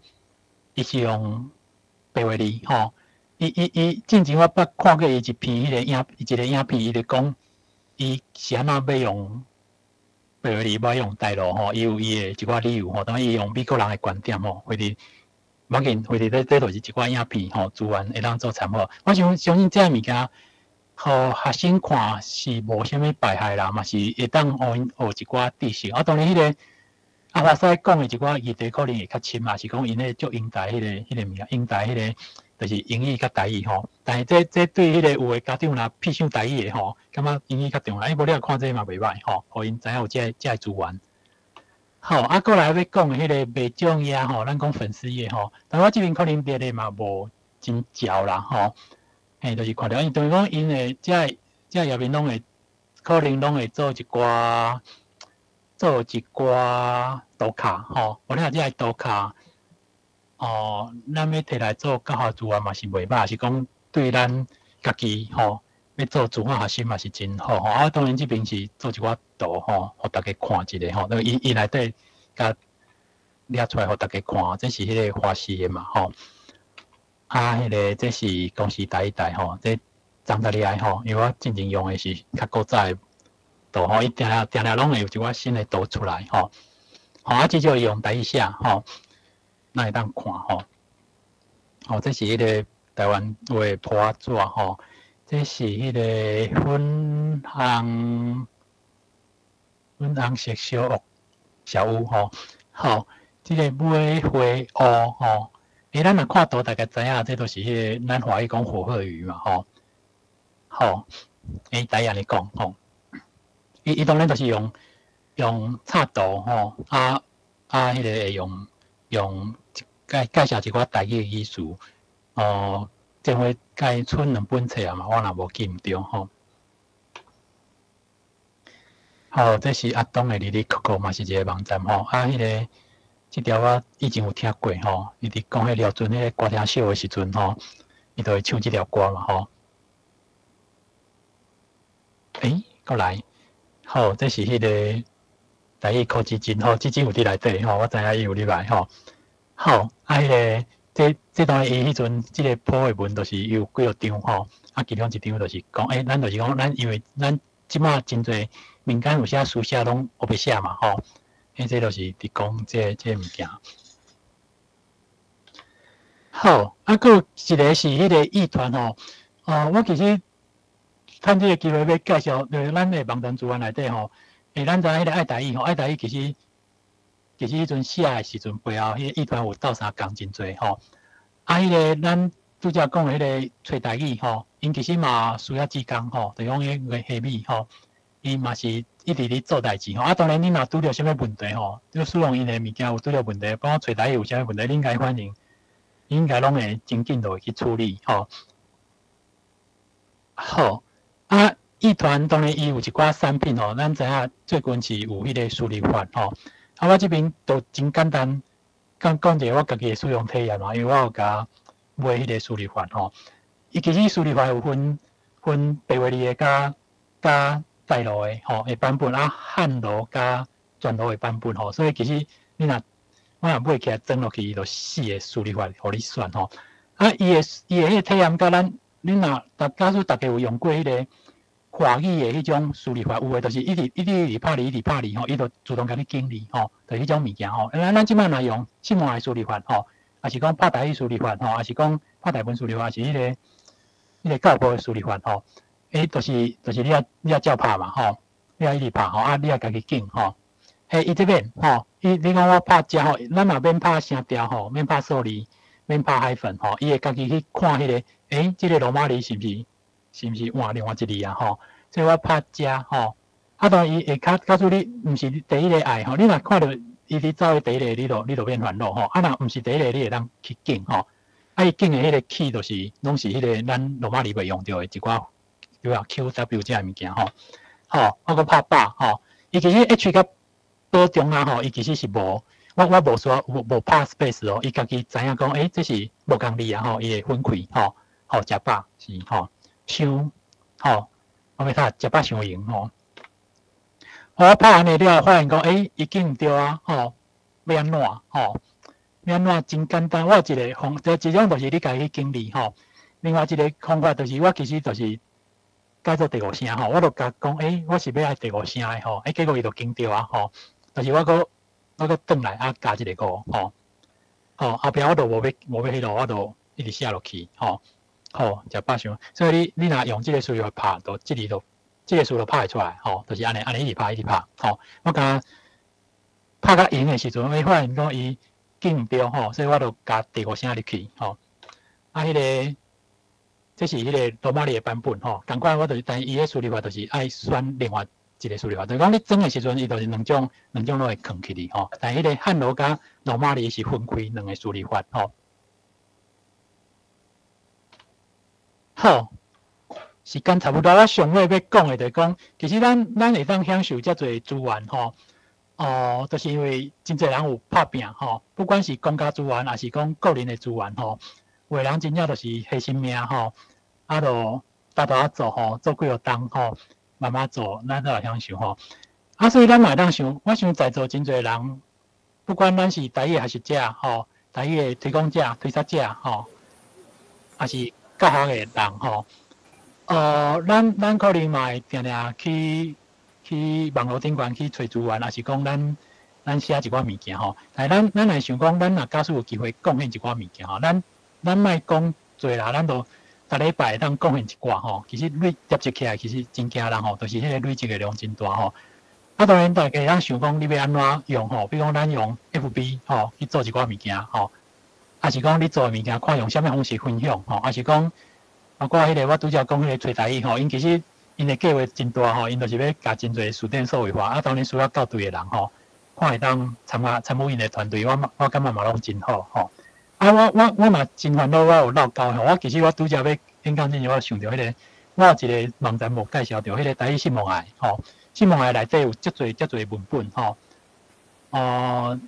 白話字吼。伊進前我捌看過伊一篇彼个影，一个影片，伊就講伊是按怎欲用白話字，欲用台羅吼，伊有伊的一寡理由吼。當然伊用美國人的觀點吼，或者無要緊，或者這就是一寡影片吼，資源會當做參考。我想相信這个物件，予學生看是無啥物敗害啦，嘛是會當予𪜶學一寡知識。啊，當然彼个阿華西講的一寡議題可能會較深嘛，是講𪜶咧足英台彼个物件，英台彼个就是英語佮台語吼。但是這對彼个有的家長若偏向台語的吼，感覺英語較重要。欸，無你若看這嘛袂䆀吼，予𪜶知影有這个資源。好，啊，過來欲講的彼个袂種頁吼，咱講粉絲頁吼，但我這邊可能列的嘛無真焦啦吼。嘿，就是看著，因為講𪜶會這頁面攏會可能攏會做一寡圖卡吼，無你若這个圖卡，哦，咱欲摕來做教學資源嘛是袂䆀，是講對咱家己吼，欲做自我學習嘛是真好吼。啊，當然這邊是做一寡圖吼，予逐家看一下吼，那伊內底共列出來予逐家看，這是彼個華視的嘛吼。啊，彼个這是公視台語台吼，這張得厲害吼，因為我進前用的是較古早的圖吼，伊定定定攏會有一寡新的圖出來吼。吼，啊，至少伊用台語寫吼，咱會當看吼。吼，這是彼个台灣話的簿仔紙吼，這是彼个粉紅色小屋小屋吼。好，這个尾花烏吼。欸，咱若看圖，大概知影，這都是彼个咱華語講火鶴魚嘛，吼。好，欸，台語按呢講吼。伊當然就是用插圖吼，啊，彼个會用介紹一寡台語的語詞，哦，這回該出兩本冊啊嘛，我若無記毋著吼。好，這是阿東的哩哩扣扣嘛，是一个網站吼。啊，彼个這條我以前有聽過吼，伊佇講彼廖尊彼个歌廳秀的時陣吼，伊就會唱這條歌嘛吼。欸，閣來，好，這是彼个台語考基金吼，基金有佇內底吼，我知影伊有入來吼。好，啊，彼个這當然伊彼陣這个鋪的文就是有幾若張吼，啊，其中一張就是講，欸，咱就是講，咱因為咱這擺真濟民間有寫書寫攏烏白寫嘛吼。欸，這就是佇講這個物件。好，啊，閣有一個是彼個藝團吼，哦，我其實趁這個機會欲介紹，就是咱的網站資源內底吼，欸，咱知影彼個愛台語吼，愛台語其實彼陣寫的時陣背後，彼個藝團有鬥相共真濟吼。啊，彼個咱拄才講的彼個揣台語吼，𪜶其實嘛需要志工吼，就講彼個蝦米吼，伊嘛是一直咧做代誌吼。啊，當然你若拄著啥物問題吼，你使用𪜶的物件有拄著問題，包括揣台語有啥物問題，你應該反映，應該攏會真緊就會去處理吼。好，啊，藝團當然伊有一寡產品吼，咱知影最近是有彼個輸入法吼。啊，我這邊都真簡單，講講一個我家己的使用體驗嘛，因為我有共買彼個輸入法吼。伊其實輸入法有分白話字的佮台羅的吼的版本，啊漢羅佮全羅的版本吼。所以其實你若我若買起來裝落去，伊就四個輸入法予你選吼。啊，伊的彼個體驗佮咱，恁若逐假使逐家有用過彼個華語的彼種輸入法，有的就是一直一直一直拍字，一直拍字吼，伊就自動共你整理吼，就是彼種物件吼。咱這擺若用新聞的輸入法吼，抑是講拍台語輸入法吼，抑是講拍台文輸入法，抑是彼個教育部的輸入法吼，就是你愛照拍嘛吼，你愛一直拍吼，啊你愛家己揀吼。嘿，伊這邊吼，伊你講我拍遮吼，咱若免拍聲調吼，免拍數字，免拍 hyphen 吼，伊會家己去看彼個，這個羅馬字是毋是換另外一字啊吼？所以我拍遮吼，啊當然伊會較告訴你，毋是第一个愛吼，你若看著伊佇走去第一个，你就免煩惱吼。啊，若毋是第一個，你會當去揀吼。啊，伊揀的彼個 key 就是攏是彼個咱羅馬字袂用著的一寡，比如 Q、W 這个物件吼。吼，我閣拍百吼，伊其實 H 佮保中啊吼，伊其實是無，我無說無拍 space 哦，伊家己知影講，這是無仝字啊吼，伊會分開吼，吼，食飽是吼，傷吼，我欲睇食飽傷閒吼。我拍按呢了後，發現講，伊揀毋對啊，吼，欲按怎吼？欲按怎真簡單，我有一個方，這一種就是你家己去整理吼。另外一個方法就是，我其實就是改做第五聲吼，我就共講，我是欲愛第五聲的吼，結果伊就揀著啊吼。就是我閣轉來啊，加一個五吼，吼後壁我就無欲彼落，我就一直寫落去吼，好，食飽傷。所以你若用這个輸入法拍，就這字就這个數就拍會出來吼，就是按呢按呢一直拍一直拍吼。我敢拍較閒的時陣，會發現講伊揀毋著吼，所以我就加第五聲入去吼。啊，彼个這是彼個羅馬字的版本吼，仝款我就是，但伊个輸入法就是愛選另外一個輸入法，就是講你裝的時陣，伊就是兩種兩種攏會囥起去吼。但彼個漢羅佮羅馬字是分開兩個輸入法吼。好，時間差不多，我上尾欲講的就是講，其實咱會當享受遮濟資源吼，哦，就是因為真濟人有拍拚吼，不管是公家資源，抑是講個人的資源吼，有的人真正就是犧牲命吼，啊，就踏踏做吼，做幾號冬吼，慢慢做，咱才會享受吼。啊，所以咱嘛會當想，我想在座真濟人，不管咱是台語的學習者吼，台語的推廣者、推廣者吼，抑是教學的人吼，咱可能嘛會定定去網路頂懸去揣資源，抑是講咱寫一寡物件吼。但是咱若想講，咱若假使有機會貢獻一寡物件吼，咱莫講濟啦，咱就逐禮拜會當貢獻一寡吼。其實累疊積起來，其實真驚人吼，就是彼個累積的量真大吼。啊，當然大家會當想講，你欲按怎用吼？比如講，咱用 FB 吼去做一寡物件吼，抑是講你做的物件，看用啥物方式分享吼，抑是講包括彼個我拄才講彼個揣台語吼，𪜶其實𪜶的計劃真大吼，𪜶就是欲共真濟辭典數位化，啊，當然需要校對的人吼，看會當參加參與𪜶的團隊，我感覺嘛攏真好吼。啊，我嘛真煩惱，我有落溝吼。我其實我拄才欲演講之前，我想著彼個，我有一個網站無介紹著彼個台語新聞愛吼，新聞愛內底有足濟足濟文本吼。哦，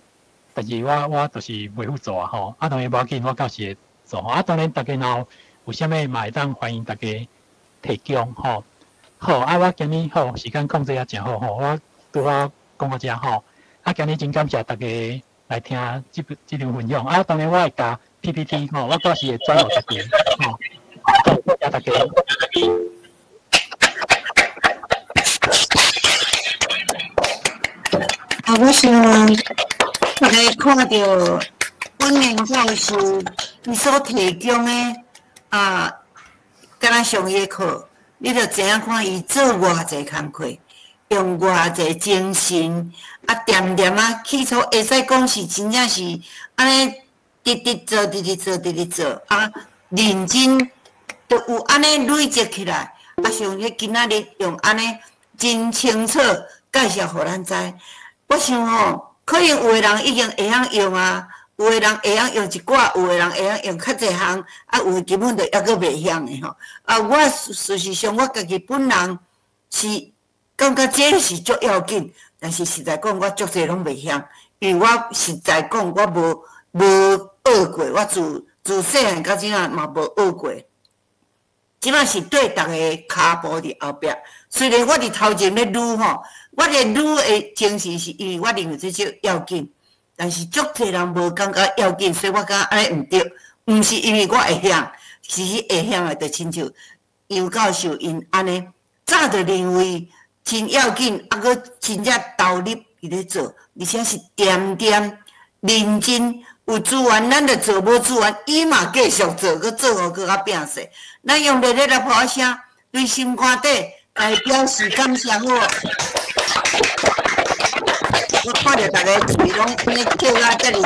但是我就是袂曉做啊吼。啊，當然無要緊，我到時會做。啊，當然大家若有啥物嘛會當歡迎大家提供吼。好，啊，我今日好時間控制也誠好吼，我拄好講到遮吼。啊，今日真感謝大家來聽這場分享。啊，當然我會共 PPT 吼，我到時會轉予大家吼。好，多謝大家。啊，我想大家看著本研教授伊所提供的啊，敢若上伊的課，你就知影看伊做偌濟工課，用偌濟精神，啊，恬恬啊，起初會使講是真正是按呢，直直做，直直做，直直做，啊，認真，就有按呢累積起來，啊，像彼今仔日用按呢真清楚介紹予咱知。我想吼，可能有的人已經會曉用啊，有的人會曉用一寡，有的人會曉用較濟項，啊，有的根本就猶閣袂曉的吼。啊，我事實上我家己本人是感覺這是足要緊，但是實在講我足濟攏袂曉，因為我實在講我無學過，我自細漢到這仔嘛無學過。這擺是綴逐个跤步佇後壁，雖然我佇頭前咧擼吼，我咧擼的精神是因為我認為這足要緊，但是足濟人無感覺要緊，所以我感覺按呢毋對，毋是因為我會曉，其實會曉的就親像楊教授𪜶按呢。早就認為真要緊，啊，閣真正投入佇咧做，而且是恬恬認真，有資源咱就做，無資源伊嘛繼續做，閣做予閣較拼勢。咱用熱烈的拍聲，對心肝底來表示感謝好無？我看著逐家喙攏按呢笑啊，遮爾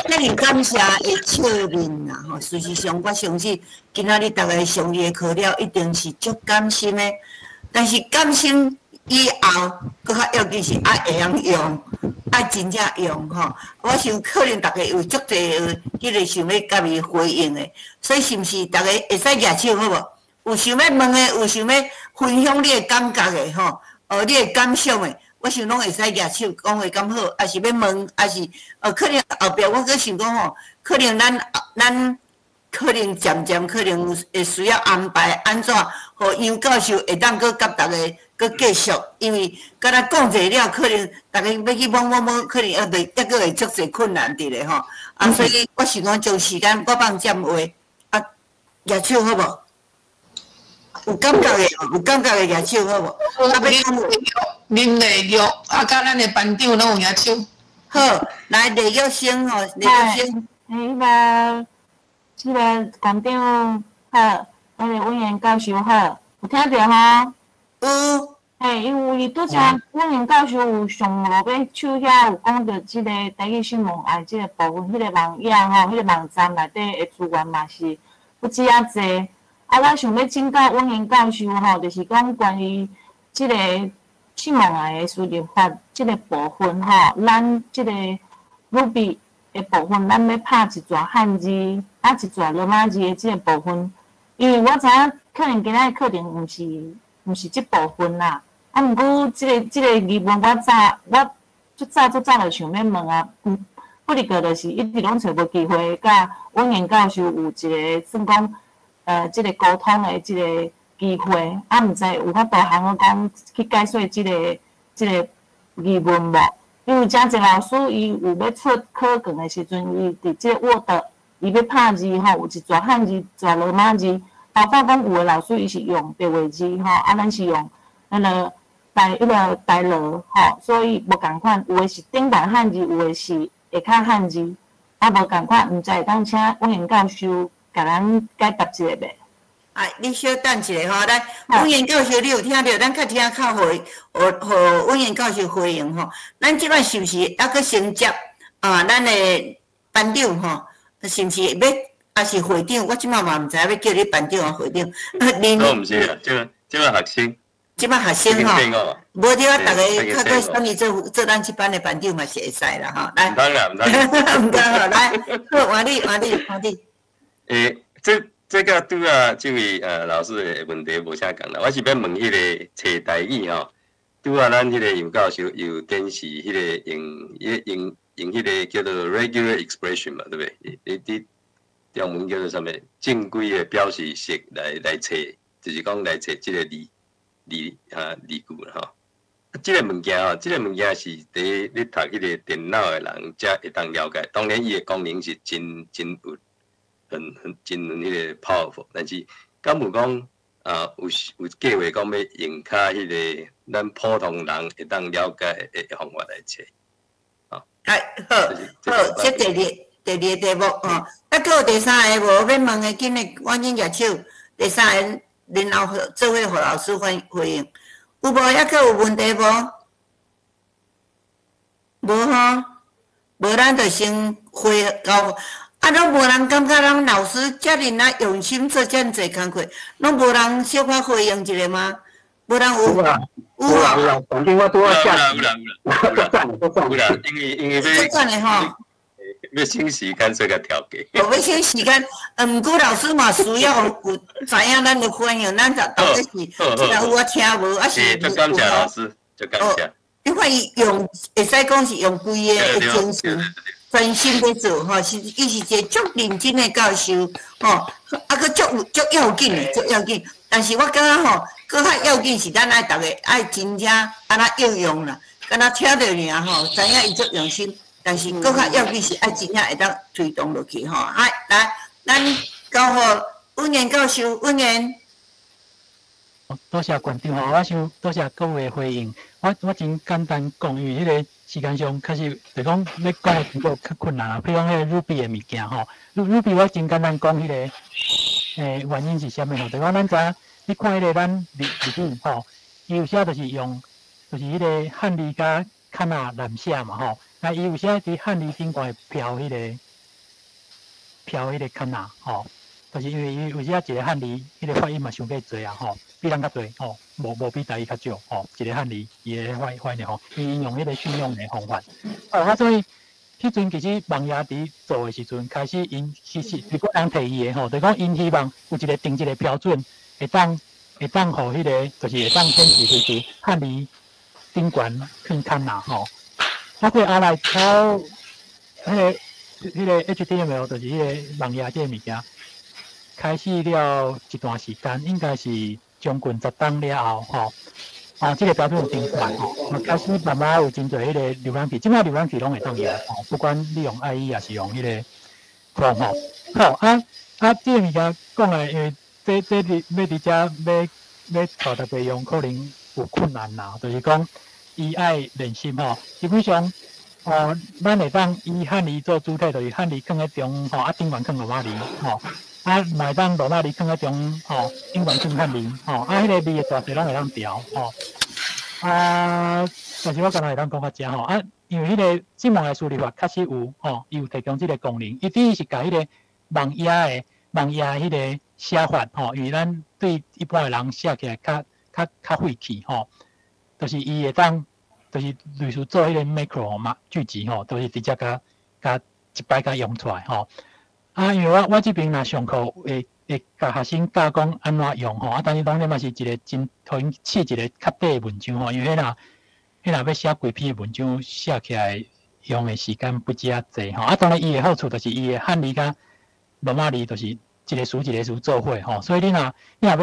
遮爾感謝的笑面啦吼。事實上，我相信今仔日逐家上伊的課了，一定是足感心的。但是感心以後，閣較要緊是愛會曉用，愛真正用吼。我想可能逐家有足濟彼個想欲共伊回應的，所以是毋是逐家會使舉手好無？有想欲問的，有想欲分享你的感覺的吼，你的感想的，我想攏會使舉手講話敢好，抑是欲問，抑是可能後壁我閣想講吼，可能咱可能漸漸可能會需要安排按怎，予楊教授會當閣佮逐家閣繼續，因為敢若講者了，可能逐家欲去摸摸摸，可能猶袂猶閣會足濟困難佇咧吼。啊，所以我想講將時間我放佔話，啊，舉手好無？有感覺的，有感覺的舉手好無？啊，欲講林麗玉，啊，佮咱的班長攏有舉手。好，來麗玉先吼，麗玉先。彼個，這個館長好，彼個委員教授好，有聽著吼？有。嘿，因為拄才委員教授有上落尾手遐有講著這個台語新聞愛這個部分，彼個網頁吼，彼個網站內底的資源嘛是不止遐濟。啊，我想欲請教委員教授吼，就是講關於這個新聞愛的輸入法這個部分吼，咱這個 Ruby 的部分，咱欲拍一逝漢字，啊一逝羅馬字的這個部分，因為我知影可能今仔日課程毋是這部分啦。啊，毋過這個疑問我早我足早足早就想欲問啊，不過就是一直攏揣無機會，佮委員教授有一個算講這個溝通的這個機會，啊，毋知有法度通好講去解說這個疑問無？因為誠濟老師伊有欲出考卷的時陣，伊佇這個 Word 伊欲拍字吼，有一逝漢字，一逝羅馬字，包括講有的老師伊是用白話字吼，啊，咱是用彼個台彼個台羅吼，所以無仝款，有的是頂懸漢字，有的是下跤漢字，啊，無仝款，毋知會當請委員教授共咱解答一下袂？哎，你小等一下吼，來，委員教授，你有聽著？咱較聽較予予委員教授回應吼。咱這擺是毋是猶閣先接啊？咱的班長吼，是毋是欲抑是會長？我這擺嘛毋知欲叫你班長抑會長。我毋是啊，這擺學生。這擺學生吼，無對啊，逐家較閣啥物做做咱這班的班長嘛是會使啦吼。來，毋通啦，毋通。毋通吼，來，好，換你，換你，換你。欸，這佮拄仔這位老師的問題無啥仝啦，我是欲問彼個揣台語吼，拄仔咱彼個楊教授有展示彼個用用用彼個叫做 regular expression 嘛，對不對？你佇中文叫做啥物？正規的表示式來揣，就是講來揣這個字字啊字句啦吼。這個物件吼，這個物件是佇咧讀彼個電腦的人才會當了解。當然，伊的功能是真真有。很很真彼個 powerful，但是敢有講啊，有計劃講欲用較彼個咱普通人會當了解的方法來揣，啊。哎，好，好，這第二個題目吼，啊，閣有第三個無？欲問的，緊來趕緊舉手。第三個，然後做伙予老師回應，有無？猶閣有問題無？無吼，無咱就先回交。啊，攏無人感覺咱老師遮爾啊用心做遮爾濟工課，攏無人小可回應一下嗎？無人有？有啦，有啦，有啦，反正我拄仔下，有啦，有啦，有啦，有啦，因為足讚的吼，欲省時間所以共跳過。哦，欲省時間，毋過老師嘛需要有知影咱的反應，咱到底是這個有我聽無，抑是足感謝老師，足感謝。你看伊用，會使講是用規个的精神。專心咧做吼，是伊是一個足認真的教授吼，啊，閣足有足要緊的，足要緊。但是我感覺吼，閣較要緊是咱愛逐家愛真正按怎應用啦，敢若聽著爾吼，知影伊足用心，但是閣較要緊是愛真正會當推動落去吼。來，來，咱交予委員教授，委員。多謝館長吼，我想多謝各位的回應。我真簡單講，因為彼個時間上確實就講欲講的程度較困難啊。比如講彼個 Ruby 的物件吼，Ruby 我真簡單講彼個原因是啥物吼？就講咱知影，你看彼個咱日語吼，伊有寫就是用，就是彼個漢字佮卡納濫寫嘛吼。那伊有寫佇漢字頂懸會飄彼個卡納吼。就是因為伊有時啊，一個漢字，彼個發音嘛傷過濟啊吼，比咱較濟吼，無比台語較少吼。一個漢字伊的發音的吼，伊用彼個訓用的方法。啊，所以彼陣其實網頁佇做的時陣，開始𪜶其實是個人提議的吼，就講𪜶希望有一個定一個標準，會當予彼個就是會當顯示就是漢字頂懸變卡納吼。啊，佢後來抄彼個 HTML 就是彼個網頁這個物件。開始了一段時間，應該是將近10冬了後，吼，啊，這個標準有定出來，吼，開始慢慢有真濟彼個瀏覽器，這擺瀏覽器攏會當用，吼，不管你用 IE 抑是用彼個 Chrome 吼，好啊啊，這個物件講來，因為這佇欲佇遮欲帶大家用，可能有困難啦，就是講伊愛練習吼，基本上，哦，咱會當以漢字做主體，就是漢字囥佇中，吼，啊頂懸囥羅馬字，吼。啊，嘛會當羅馬字囥佇中，吼，頂懸囥漢字，吼，啊，彼個字的大細攏會當調，吼。啊，但是我敢若會當講較遮吼，啊，因為彼個這網的輸入法確實有，吼，伊有提供這個功能，伊等於是共彼個網頁的彼個寫法，吼，因為咱對一般的人寫起來較費氣，吼，就是伊會當，就是類似做彼個 macro 嘛，巨集吼，就是直接共一擺共用出來，吼。啊，因為我這邊若上課會共學生教講按怎用吼，啊，但是當然嘛是一個真，予𪜶試一個較短的文章吼，因為彼若欲寫規篇的文章，寫起來用的時間不止遐濟吼。啊，當然伊的好處就是伊的漢字佮羅馬字就是一個詞一個詞做伙吼，所以你若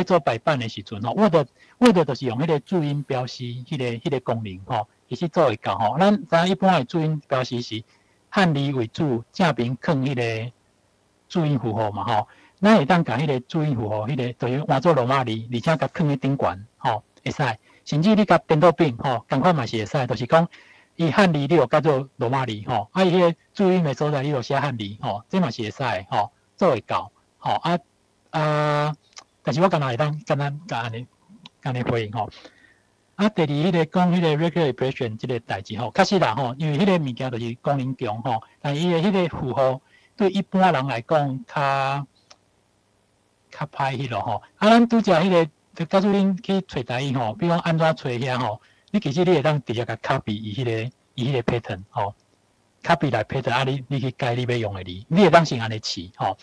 欲做排版的時陣吼，Word 就是用彼個注音標示彼個功能吼，其實做會到吼。咱知影一般的注音標示是漢字為主，正邊囥彼個注音符號嘛吼，咱會當共彼個注音符號，彼個就是換做羅馬字，而且共囥佇頂懸吼，會使。甚至你共顛倒反吼，仝款嘛是會使，就是講伊漢字你就改做羅馬字吼，啊伊彼個注音的所在你就寫漢字吼，這嘛是會使吼，做會到吼啊啊！但是我敢若會當簡單共按呢回應吼。啊，第二彼個講彼個 regular expression 這個代誌吼，確實啦吼，因為彼個物件就是功能強吼，但伊的彼個符號對一般人來講較歹彼落吼。啊，咱拄則彼個，假使恁去揣台語吼，比如講按怎揣遐吼，你其實你會當直接共 copy 伊彼個 pattern 吼，copy 來 pattern 啊，你去改你欲用的字，你會當先按呢試吼。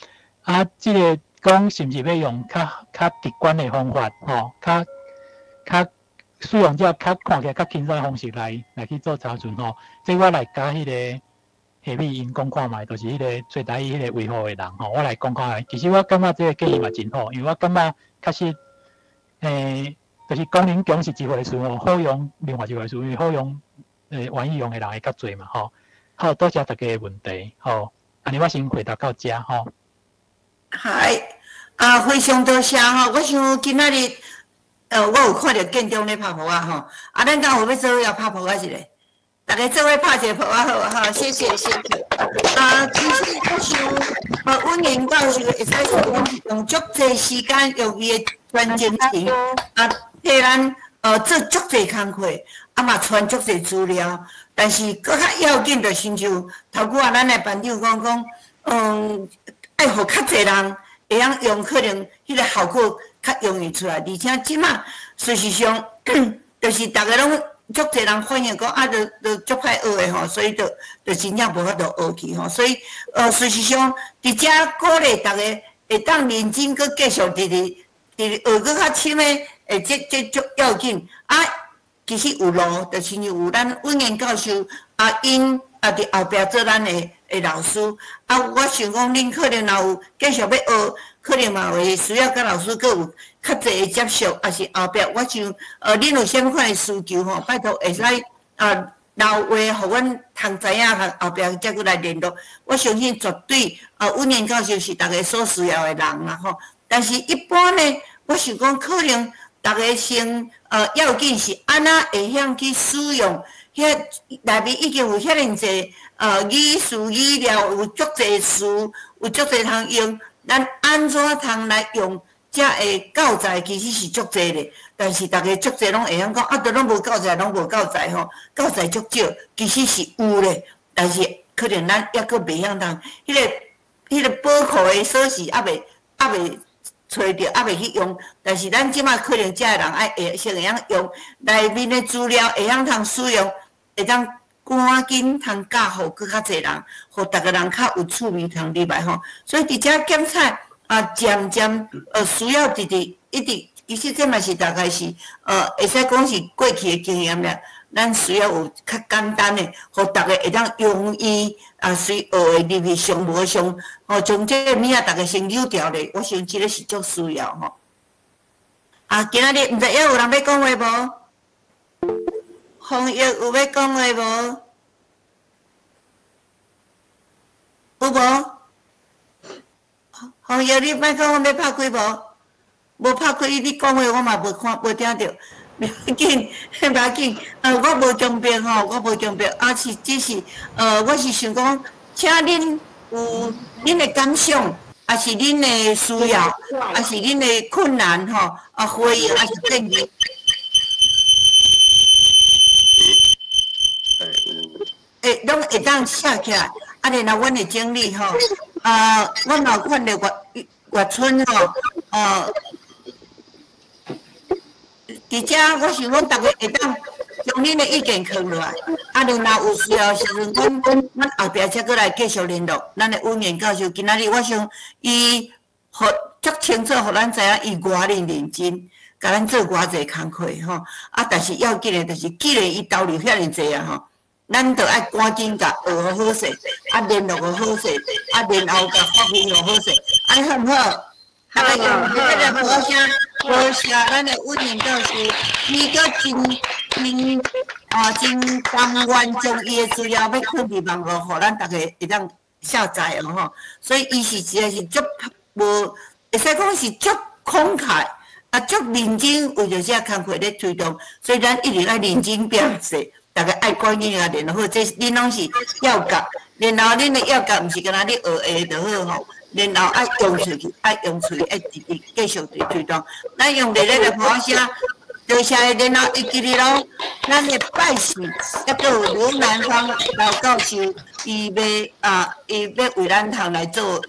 啊，這個講是毋是欲用較直觀的方法吼，較使用者較看起來較輕鬆的方式來去做查詢吼？這我來佮彼個下面𪜶講看覓，就是彼個揣台語彼個維護的人吼，我來講看覓。其實我感覺這個建議嘛真好，因為我感覺確實，就是功能強是一回事吼，好用另外一回事，因為好用，願意用的人會較濟嘛吼。好，多謝大家的問題，好，按呢我先回答到遮吼。係，啊，非常多謝吼，我想今仔日，我有看著建中咧拍噗仔吼，啊，咱敢有欲做伙也拍噗仔一下？逐家做伙拍一个噗仔好無？吼，謝謝謝謝。啊，其實我想，阮研教授會使講用足濟時間，用伊的全精神，啊，替咱做足濟工課，啊嘛傳足濟資料。但是閣較要緊，就親像頭拄仔咱的班長講講，愛予較濟人會曉用，可能彼個效果較容易出來。而且這馬事實上，就是逐家攏足濟人反映講啊，就足歹學的吼，所以就真正無法度學去吼。所以，事實上，佇遮鼓勵逐家會當認真閣繼續直直學閣較深的，這足要緊。啊，其實有路，就親像有咱溫言教授啊，𪜶啊佇後壁做咱的老師。啊，我想講，恁可能若有繼續欲學，可能嘛會需要佮老師閣有較濟的接觸，抑是後壁我想，恁有啥物款的需求吼，拜託會使啊留話，予阮通知影，後壁才閣來聯絡。我相信絕對啊，溫言教授是逐家所需要的人啦吼。但是一般呢，我想講可能逐逐家先要紧是按怎会晓去使用，遐内面已经有遐爾濟語詞語料，有足濟詞，有足濟通用，咱按怎通來用？遮的教材其實是足濟咧，但是逐家足濟攏會曉講，啊，都攏無教材，攏無教材吼，教材足少，其實是有咧，但是可能咱猶閣袂曉通，彼個寶庫的鎖匙猶未揣著，猶未去用，但是咱這馬可能遮的人愛會先會曉用內面的資料，會曉通使用，會當趕緊通教予閣較濟人，予逐个人較有趣味通入來吼。所以佇遮檢採啊，漸漸需要直直一直，其實這嘛是大概是會使講是過去的經驗啦。咱需要有較簡單的，予逐家會當容易啊，隨學的入去上無上，吼，將這個物仔逐家先扭掉咧。我想這个是足需要吼。啊，今仔日毋知猶有人欲講話無？洪玉有欲講話無？有無？洪玉，你莫講我欲拍開無？無拍開，你講話我嘛無看無聽著。袂要緊，袂要緊，我無強迫吼，我無強迫，啊是只是，我是想講，請恁有恁的感想，抑是恁的需要，抑是恁的困難吼，啊回應，抑是建議。會攏會當寫起來，啊，然後阮會整理吼，啊，我嘛有看著岳岳春吼，佇遮，我想講，逐家會當將恁的意見囥落來，啊，然後有需要的時陣，阮後壁才閣來繼續聯絡。咱的委員教授今仔日，我想伊予足清楚，予咱知影伊偌爾認真，共咱做偌濟工課吼。啊，但是要緊的就是，既然伊投入遐爾濟啊吼，咱著愛趕緊共學予好勢，啊，聯絡予好勢，啊，然後共發揮予好勢，按呢好毋好？啊，用這个多謝，多謝咱的委員教授，伊閣真真啊真甘願將伊的資料欲囥佇網路，予咱逐家會當下載哦吼。所以伊是實在是足無，會使講是足慷慨，啊足認真為著這工課咧推動，所以咱一定愛認真拼勢，逐家愛趕緊共聯絡好，這恁攏是要甲，然後恁的要甲毋是干焦你學會就好吼。然後愛用出去，愛用出去，愛直直繼續佇推動。咱用熱烈的鼓聲，多謝。然後會記得咯，咱的拜四，猶閣有劉南方老教授，伊欲啊，伊欲為咱通來做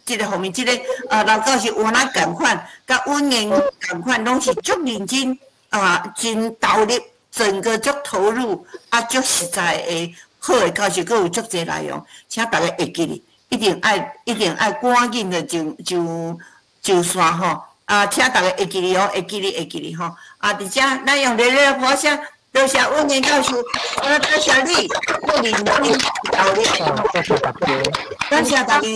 這個方面，這個啊老教授有哪仝款，佮阮言仝款，攏是足認真啊，真投入，整個足投入啊，足實在的好的教授，閣有足濟內容，請大家會記得。一定愛，一定愛趕緊的上上上線吼！啊，請大家會記得哦，會記得，會記得吼！啊，佇遮咱用熱烈的鼓聲，多謝溫言教授，啊，多謝你，閣認真投入，多謝大家，感謝大家。